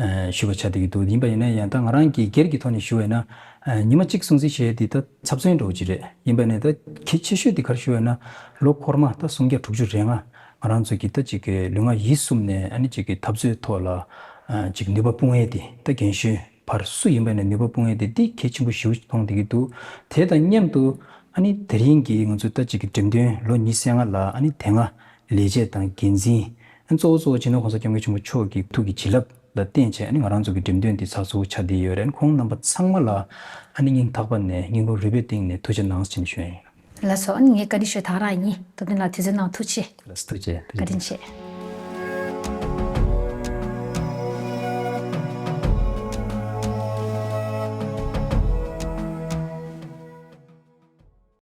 ཨ་ཞུ་བ་ཆགས་བསྡད་ཀྱི་འདུག་ཡིན་པ་ཡིན་ན་ཡང་ད་ང་རང་གི་སྒེར་གྱི་ཐོག་ནས་ཞུ་བ་ཡིན་ན། ཨ་ཉི་མ་གཅིག་སྲུང་བརྩི་བྱས་འདི་ད་ཚབ་མཚོན་འདྲ་བོ་ཅིག་རེད། ཡིན་པ་ནས་ད་གལ་ཆེ་ཤོས་འདི་ག་རེ་ཞུ་བ་ཡིན་ན། ལོ་འཁོར་མ་ད་སུམ་བརྒྱ་དྲུག་ཅུ་རེ་ལྔ་ང་རང་ཚོ་གི་ད་ཅིག་གི་ལུས་ངག་ཡིད་གསུམ་ནས་ཨ་ནི་ཅིག་གི་འཐབ་རྩོད་ཐོག་ལ་ཨ་ཅིག་ནུས་པ་སྤུངས་ཡས་དེ་ད་རྒན་གཞོན་བར་སུ་ཡིན་པ་ནས་ནུས་པ་སྤུངས་ཡས་དེ་འདི་གལ་ཆེན་པོ་ཞེ་པོ་ཅིག་མཐོང་བསྡད་ཀྱི་འདུག་དེ་དང་མཉམ་དུ་ཨ་ནི་དེ་རིང་གི་ང་ཚོ་ད་ཅིག་གི་འགྲེམས་སྟོན་ལོ་ཉི་ཤུ་རྩ་ལྔ་ལ་ཨ་ནི་དེ་སྔ་ ལས་བྱེད་དང་འགན་འཛིན། ཨ་ནི་གཙོ་བོ་གཙོ་བོ་སྤྱི་ནོར་༸གོང་ས་༸སྐྱབས་མགོན་ཆེན་པོ་མཆོག་གི་ཐུགས་ཀྱི་བྱིན་རླབས་ལ་བརྟེན་བྱས། ཨ་ནི་ང་རང་ཚོ་གི་འགྲེམས་སྟོན་འདི་ཚགས་ཚུད་ཆགས་བསྡད་ཡོད་རེད། ཁོང་རྣམ་པ་ཚང་མ་ལ་ཨ་ནི་སྙིང་ཐག་པ་ནས་སྙིང་ཁོང་རུས་པའི་གཏིང་ནས་ཐུགས་རྗེ་གནང་ཞེས་ཞུ་ཡ་ཡིན། ལགས་སོ། ཨ་ནི་ངས་བཀའ་འདྲི་ཞུ་ཡ་ད་ག་རང་ཡིན། ཐུབ་བསྟན་ལགས་དུས་ཚོད་གནང་། ཐུགས་རྗེ་ཆེ། ལགས་སོ། ཐུགས་རྗེ་ཆེ། བཀའ་དྲིན་ཆེ།